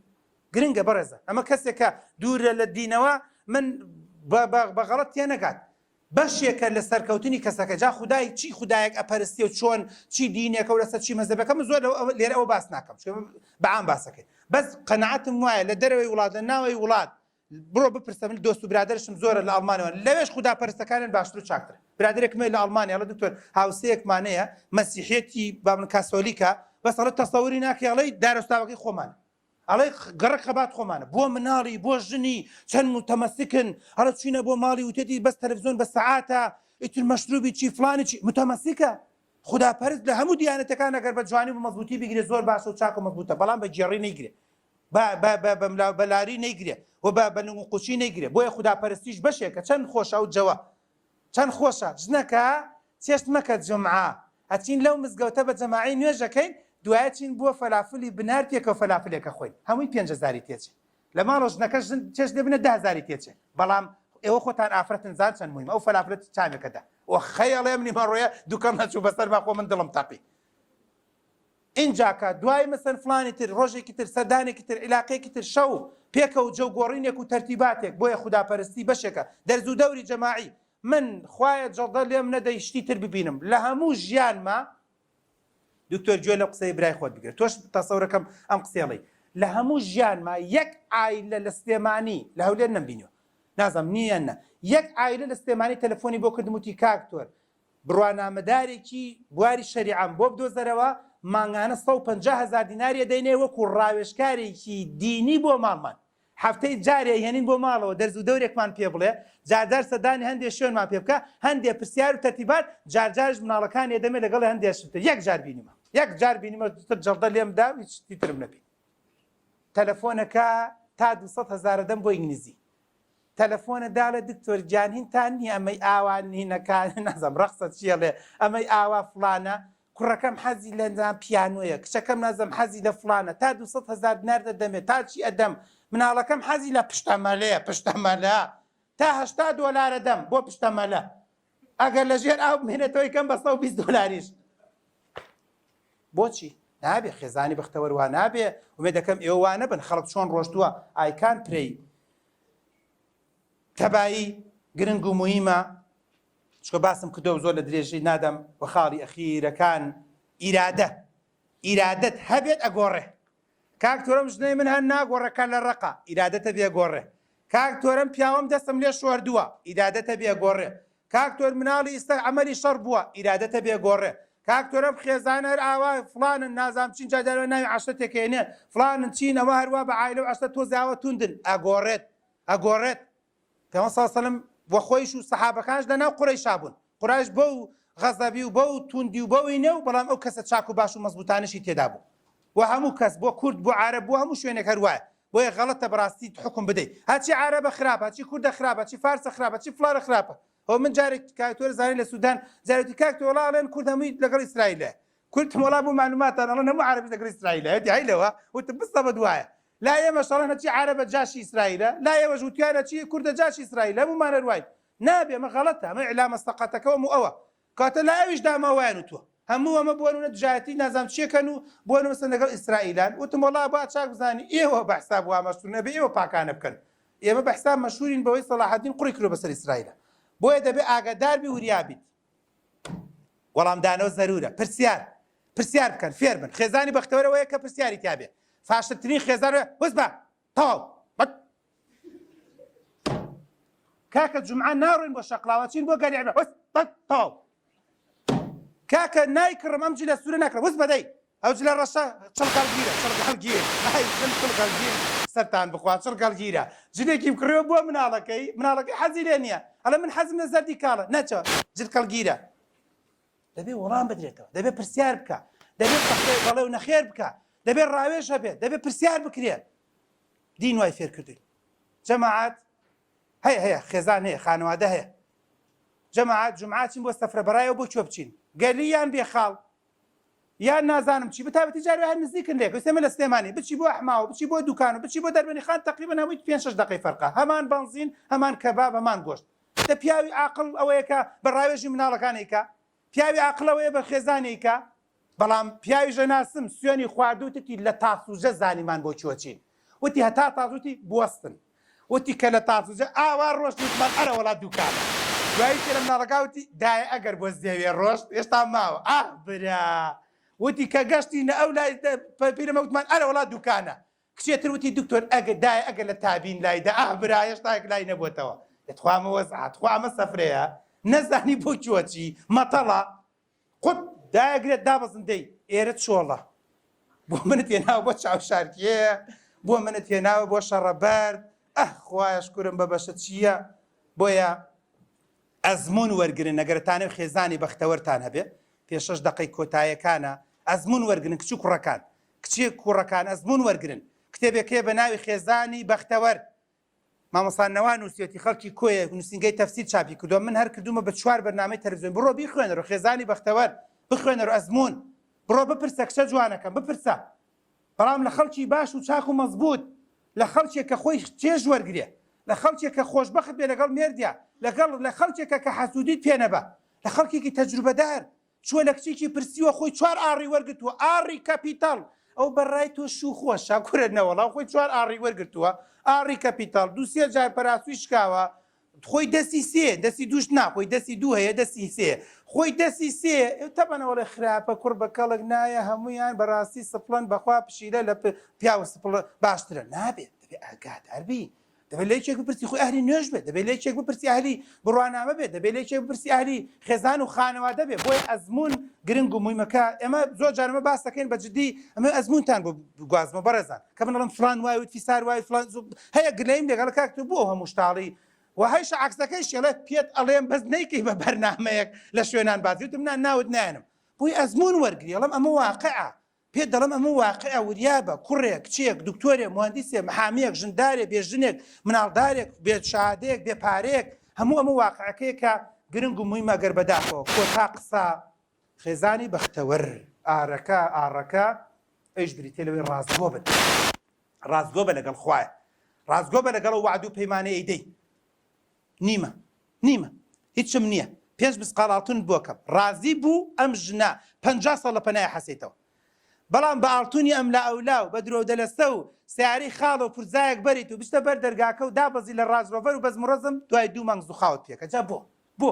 گرنگە بەڕێزە ئەمە کەسێکە دوورە لە دینەوە من بە غەڵەت تێنەگات بەشێکە لە سەرکەوتنی کەسەکە جا خودای چی خودایەک ئەپەرستی و چۆن چی دینێکە و لەسەر چی مەزەبەکە من زۆر لێرە ئەوە باس ناکەم بەعام باسەکەی بەس قەناعەتم وایە لە دەرەوەی وڵات لە ناوەی وڵات بڕۆ بپرسە من دۆست و برادەرشم زۆرە لە ئەڵمانەوە لەوێش خودا پەرستەکانیان باشتر و چاکترە برادەرێکم هەیە لە ئەڵمانیا ئەڵێ دکتۆر هاوسێیەکمان هەیە مەسیحیەتی با بڵێن کاسۆلیکە بەس ئەڵێ تەسەوری ناکەی ئەڵێ دارۆستاوەکەی خۆمانە ئەڵێ گەڕەک خەبات خۆمانە بۆ مناڵی بۆ ژنی چەند متەمەسکن ئەڵێ چوینە بۆ ماڵی وتێتی بەس تەلەفزیۆن بە سەعاتە ئیتر مەشروبی چی فڵانی چی متەمەسکە خوداپەرست لە هەموو دیانەتەکان ئەگەر بە جوانی و مەزبوتی بگرێ زۆر باشە و چاک و مەزبوتە بەڵام بە گێڕی نەیگرێ با با با بە ملا بە لاری نەیگرێ و با بە نقوچی نەیگرێ بۆیە خوداپەرستیش بەشێکە چەند خۆشە ئەو جەوە چەند خۆشە ژنەکە چێشت مەکە جومعە ئەچین لەو مزگەوتە بە جەماعی نوێژەکەین دوایە چین بووە فەلافلی بنار پێکەوە فەلافلێکە خۆین هەمووی 5 هەزاری تێچێ لە ماڵەوە ژنەکە ژن چێشت لێ بنە 10 هەزاری تێچێ بەڵام ئێوە خۆتان ئافرەتن زان چەند موهیمە ئەو فەلافلە چامێکەدا وە خەیەڵێ منی مەڕۆیە دوکەڵ نەچوو بەسەرما خۆ من دڵم تەقی ئینجا کە دوای مەسەن فڵانی تر، ڕۆژێکی تر، سەردانێکی تر، عیلاقەیەکی تر، شەو پێکەوە جەو گۆڕینێک و تەرتیباتێک، بۆیە خوداپەرستی بەشێکە، دەرز و دەوری جەماعی، من خوایە جەڵدە لێم نەدەی شتی تر ببینم لە هەموو ژیانما، دکتۆر گوێ لەم قسەی برای خۆت بگرە تۆش تەسەورەکەم ئەم قسەیەڵی لە هەموو ژیانما یەک عایلە لە سلێمانی لە هەولێر نەمبینیوە نازانم نییە یان نا یەک عایلە لە سلێمانی تەلەفۆنی بۆ کردم وتی کاک تۆر بڕوانامەدارێکی بواری شەریعەم بۆ بدۆزەرەوە، مانگانە 150 هەزار دیناری ئەدەینێ وەکو ڕاوێژکارێکی دینی بۆ ماڵمان. هەفتەی جارێ ئەیهێنین بۆ ماڵەوە دەرز و دەورێکمان پێ بڵێ، جارجار سەردانی هەندێ شوێنمان پێ بکا، هەندێ پرسیار و تەرتیبات، جارجاریش مناڵەکانی ئەدەمێ لەگەڵی هەندێ شت. یەک جار بینیمە. یەک جار بینیمە تر جەڵدە لێم دا و هیچ شتی ترم نەبینی. تەلەفۆنەکە تا 200 هەزار ئەدەم بۆ ئینگلیزی. تەلەفۆنە داڵێ دکتۆر گیان هینتان نیە ئەمەی ئاوا هینەکە نازم ڕەقسە چیەڵێ ئەمەی ئاوا فڵانە کوڕەکەم حەزی لە نازم پیانۆیە کچەکەم نازم حەزی لە فڵانە تا 200 هەزار دینار دەدەمێ تا چی ئەدەم مناڵەکەم حەزی لە پشتەمەلەیە پشتەمەلە تا 80 دۆلار ئەدەم بۆ پشتەمەلە ئەگەر لە ژێر ئاو بمێنێتەوەی کەم بە 120 دۆلاریش بۆچی نابێ خێزانی بەختەوەر وا نابێ ئومێد دەکەم ئێوە وا نەبن خەڵک چۆن ڕۆشتووە ئایکان پرەی تەبایی گرنگ و موهیمە چکە باسم کردەوە زۆر لە درێژەی نادەم و خاڵی ئەخیرەکان ئیرادە ئیرادەت هەبێت ئەگۆڕێ کاک تۆرەم ژنەی من هەر ناگۆڕێ کە لە ڕقە ئیرادەتە بێگۆڕێ کاک تۆرەم پیاوەم دەستم لێ شۆردووە ئیرادەتە بێگۆڕێ کاک تۆر مناڵی ئیستا عەمەلی شەڕ بووە ئیرادەتە بێگۆڕێ کاک تۆرەم خێزان هەر ئاوا فڵانن نازام چین جا جارێ ناوی عەشرەتێک ئەیەنێ فڵانن چین ئەوە هەروا بە عایلە و عەشرەت تۆزێ ئاوا توندن ئەگۆڕێت ئەگۆڕێت پێغەمبەر صلی اللە علیە وسلم و خۆیش و سەحابەکانش لە ناو قورەیشا بوون قورایش بەو غەزەبی و بەو توندی و بەو ئینە و بەڵام ئەو کەسە چاک و باش و مەزبوتانەشی تێدا بوو و هەموو کەس بۆ کورد بۆ عارەب بۆ هەموو شوێنێک هەر وایە بۆیە غەڵەتە بەڕاستی حوکم بدەی هەرچی عارەبە خراپە هەرچی کوردە خراپە هەرچی فارسە خراپە هەرچی فڵانە خراپە هۆ من جارێک کاک تۆ زانی لە سودان جارێکی کاک تۆ وەڵا ئەڵێن کورد هەمووی لەگەڵ ئیسرائیلە کورد وەڵا بۆ معلوماتان ئەڵێن هەموو عەرەبیش لەگەڵ ئیسرائیلە هەتی هەی لەوە وتم بستە دوایە لا ئێمەش ئەڵێن هەرچی عەرەبە جاشی ئیسرائیلە لا ئێوەش وتیان هەرچی کوردە جاشی ئیسرائیلە هەموومان هەر واین نابێ ئەمە غەڵەتە ئەمە ئیعلامە سەقەتەکەوە هەموو ئەوە کەواتە لای ئەویش داما وایان وتووە هەموو ئەمە بۆ نمونە دژایەتی نازانم چیەکەن و بۆ نمونە لەگەڵ ئیسرائیلان وتم وەڵا با چاک بزانی ئێوە بە حساب وا مەشهور نەبێ ئێوە پاکانە بکەن ئێمە بە حساب مەشهورین بەوەی سەڵاحەدین قوڕی کردوە بەسەر ئیسرائیلە بۆیە دەبێ ئاگادار بی وریا بیت وەڵامدانەوە زەرورە پرسیار پرسیار بکەن فێر بن خێزانی بەختەوەر ئەوەیە کە پرسیاری تیا بێ فاشلترین خێزان وەس بە تەواو کاکە جمعە ناڕۆین بۆ شەقڵاوە چین بۆ گەلی عیبە وەس تەواو کاکە نایکڕم ئەم جلە سوورە ناکڕم وەس بەدەی ئەو جلە ڕەشە چڵکەڵگیرە چڵکەڵگیر ئای من چڵکەڵگیر سەرتان بخوا چڵکەڵگیرە جلێکی بکڕیەوە بۆ مناڵەکەی مناڵەکەی حەزی لێ نییە ئەڵێ من حەزم لە زەردی کاڵە نەچە جلکەڵگیرە دەبێ وەڵام بدرێتەوە دەبێ پرسیار بکە دەبێ بەڵێ و نەخێر بکە دەبێ ڕاوێژ هەبێت دەبێ پرسیار بکرێت دین وای فێر کردوین جەماعەت هەیە هەیە خێزان هەیە خانەوادە هەیە جەماعەت جومعە چین بۆ سەفرە بەڕایەوە بۆ کوێ بچین گەلی یان بێخاڵ یان نازانم چی بەتایبەتی جاری هەر نزیکن لێک ئێستا ئێمە لە سلێمانی بچی بۆ ئەحماوە بچی بۆ دوکان و بچی بۆ دەربەنی خان تقریبا هەمووی پێنج شەش دەقەی فەرقە هەمان بەنزین هەمان کەباب هەمان گۆشت. دە پیاوی عاقڵ ئەوەیە کە بە ڕاوێژی مناڵەکان ئەیکا پیاوی عاقڵ ئەوەیە بە خێزان ئەیکا بەڵام پیاویش ئەناسم سوێنی خواردو وتتی لە تاسوجە زانیمان بۆ کوێ چین وتی هەتا تاس وتی بوەستن وتی کە لە تاسوجە ئاوا ڕۆشت وتمان ئەرە وەڵا دوکانە دوایی کە لە مناڵەکە وتی دایە ئەگەر بۆ زێوێ ڕۆشت هێشتا ماوە ئاه برا وتی کە گەشتینە ئەو لای پیرەمە وتمان ئەرە وەڵا دوکانە کچێ تر وتی دکتۆر ئەگە دایە ئەگەر لە تابین لایدا ئاه برا هێشتایەک لای نەبۆتەوە تخوا ئەمە وەزعە تخوا ئەمە سەفرەیە نەزانی بۆ کوێ چی مەتەڵە قوت دایەگرێت دابەزن دەی ئێرە چۆڵە بۆ منت هێناوە بۆ چاوشارکێ بۆ منت هێناوە بۆ شەڕەبەرد ئەه خوایە شکورم بە بەشە چییە بۆیە ئەزمون وەرگرن ئەگەر تانەوێ خێزانی بەختەوەرتان هەبێ پێ شەش دەقەی کۆتایەکانە ئەزمون وەرگرن کچ و کوڕەکان کچی کوڕەکان ئەزمون وەرگرن کتێبێک هەیە بە ناوی خێزانی بەختەوەر مامۆستا نەوا نووسیەتی خەڵکی کۆیە نووسینگەی تەفسیر چاپی کردووە من هەر کردوومە بە چوار بەرنامەی تەلەفزیۆن بڕۆ بیخوێنەرەوە خێزانی بەختەوەر بخوێنەرەوە ئەزموون بڕۆ بپرسە کچە جوانەکەم بپرسە بەڵام لە خەڵکی باش و چاک و مەزبوط لە خەڵکێک کە خۆی چێژ وەرگرێ لە خەڵکێک کە خۆشبەخت بێ لەگەڵ مێردیا لەگەڵ لە خەڵکێکە کە حەسوودیت پێ نەبا لە خەڵکێکی تەجروبەدار چووە لە کچێکی پرسیوە خۆی چوار ئاڕی وەرگرتووە ئاڕی کەپیتەڵ ئەو بەڕای تۆ شوو خۆشە کورە نەوەڵا خۆی چوار ئاڕی وەرگرتووە ئاڕی کەپیتەڵ دوو سێ جار پەراسوی شکاوە خۆی دەستی سێ دەستی دووش نا خۆی دەستی دوو هەیە دەستی سێ خۆی دەستی سێ تەبەن ئەوڵێ خراپە کوڕ بە کەڵک نایە هەمویان بەڕاستی سپڵەن بەخوا پشیلە لە پیاو سپڵ باشترە نابێت دەبێ ئاگادار بی دەبێت لە یەکێک بپرسی خۆی ئەهلی نوێژ بێت، دەبێت لە یەکێک بپرسی ئەهلی بڕوانامە بێت، دەبێت لە یەکێک بپرسی ئەهلی خێزان و خانەوادە بێت، بۆیە ئەزموون گرنگ و مویمە کە ئێمە زۆر جار ئەمە باس دەکەین بە جدی ئەمە ئەزموونتان بۆ بگوازمەوە بەڕێزان کە من ئەڵێم فڵان وای وت فیسار وای فڵان هەیە گلەییم لەگەڵ کاک تۆ بۆ ئەو هەموو شتاڵی و هەیشە عەکسەکەیشی ئەڵێ پێت ئەڵێم بەس نەیکەی بە بەرنامەیەک لە شوێنان باسی وتم نا ناوت نایەنم بۆی ئەزموون وەرگری ئەڵێم ئەمە واقعە پێت دەڵێم ئەمە واقعە وریابە، کوڕێک، کچێک، دکتۆرێ، موهەندیسێ، محامیەک، ژندارێ، بێ ژنێک، مناڵدارێک، بێ شەهادەیەک، بێ پارەیەک، هەموو ئەمە واقعەکەیە کە گرنگ و مویمە گەر بەداخەوە کۆتا قسە خێزانی بەختەوەر ئارەکە ئاڕەکە ئەویش بریتیە لەوەی ڕاستگۆ بن ڕاستگۆ بە لەگەڵ خوایە ڕاستگۆ بە لەگەڵ ئەو وەعد و پەیمانەی ئەیدەی نیمە نیمە هیچم نییە پێنج مسقاڵ ئاڵتونت بۆ کەم ڕازی بوو ئەم ژنە 50 ساڵ لە پەنای حەسیتەوە بەڵام بە ئاڵتونی ئەم لا ئەولا و بە درۆودەلەسە و سیارەی خاڵ و پورزایەک بەریت و بچتە بەر دەرگاکە و دابەزی لە ڕازرۆڤەر و بەزم و ڕەزم دوای دوو مانگ زوخاوت پێکە جا بۆ بۆ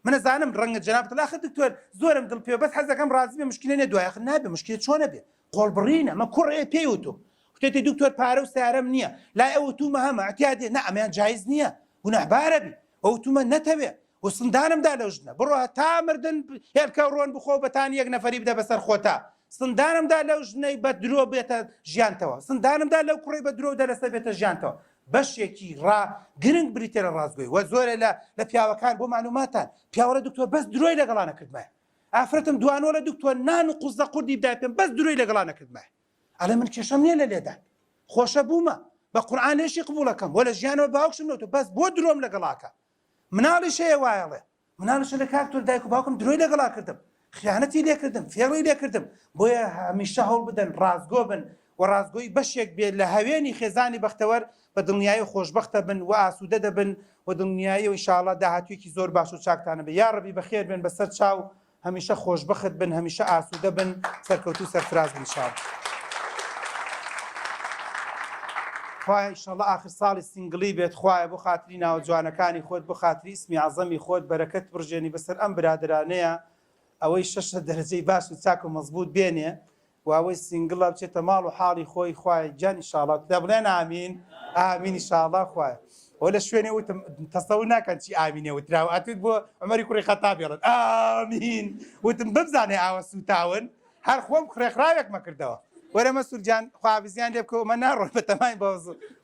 من ئەزانم ڕەنگە جەنابت ئەڵێ ئاخر دکتۆر زۆرم دڵ پێ بەس حەزەکەم ڕازی بێ مشکلە نیە دوای ئاخر نابێ مشکلە چۆنە بێ قۆڵبڕینە مە کوڕ ئێ پێی وتوم وتێتی دکتۆر پارە و سیارەم نییە لای ئەو وتومە هەمە اعتیادێ نا ئەمەیان جایز نییە گوناهبارە بی ئەو وتومە نەتەوێ و سندانم دا لەو ژنە بڕۆ هەتا مردن هێلکە و ڕۆن بخۆ بەتانی یەک نەفەری بدە بەسەر خۆتا سندانم دا لەو ژنەی بە درۆ بێتە ژیانتەوە سندانم دا لەو کوڕەی بە درۆ و دەلەسە بێتە ژیانتەوە بەشێکی ڕا گرنگ بریتیە لە ڕاستگۆی وە زۆرێ لە لە پیاوەکان بۆ معلوماتان پیاوەڵێ دکتۆر بەس درۆی لەگەڵا نەکردمایە ئافرەتم دوانۆڵێ دکتۆر نان و قوزە قوردی بدای پێم بەس درۆی لەگەڵا نەکردمایە ئەڵێ من کێشەم نییە لە لێدان خۆشە بوومە بە قورئان لێشی قبوڵەکەم وە لە ژیانەوە باوکشم نەوتوە بەس بۆ درۆم لەگەڵاکە مناڵیش هەیە وایەڵێ مناڵیشە لە کاک تۆ دایک و باوکم درۆی لەگەڵا کردم خیانەتی لێکردم فێڵی لێکردم بۆیە هەمیشە هەوڵ بدەن ڕاستگۆ بن و ڕاستگۆی بەشێک بێت لە هەوێنی خێزانی بەختەوەر بە دڵنیایی خۆشبەختە بن و ئاسوودە دەبن و دڵنیایی و ئینشاءاللە داهاتوویەکی زۆر باش و چاکتانە بێ یاڕەبی بەخێر بێن بەسەر چاو هەمیشە خۆشبەخت بن هەمیشە ئاسوودە بن سەرکەوتوو سەرفراز بن ئینشاءاللە. خوایە ئیشەڵا ئاخر ساڵی single ی بێت خوایە بۆ خاتری ناوە جوانەکانی خۆت بۆ خاتری ئیسمی عەزەمی خۆت بەرەکەت بڕژێنی بەسەر ئەم برادەرانەیا ئەوەی شەشە دەرەجەی باش و چاک و مەزبوت بێنێ و ئەوەی single ە بچێتە ماڵ و حاڵی خۆی خوایە گیان ئیشاڵا تدا بڵێن ئامین ئامین ئیشاڵا خوایە ئەوە لە شوێنێ وتم تەسەور ناکەن چی ئامینێ وتراوە ئەتوت بۆ عومەری کوڕی خەتاب بێڵن ئامین وتم بمزانێ ئاوە سووتاون هەر خۆم ڕێکخراوێکمە کردەوە وەرە مەسور گیان خواحافیزیان لێ بکە ئەمە ناڕۆن بە تەمای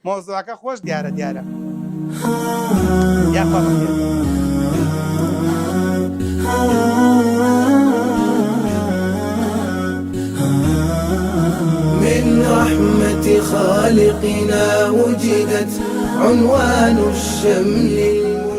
مەوزوعەکە خۆش دیارە دیارە یاخوا بەخێر بێن. من رحمة خالقنا وجدت عنوان الشمل.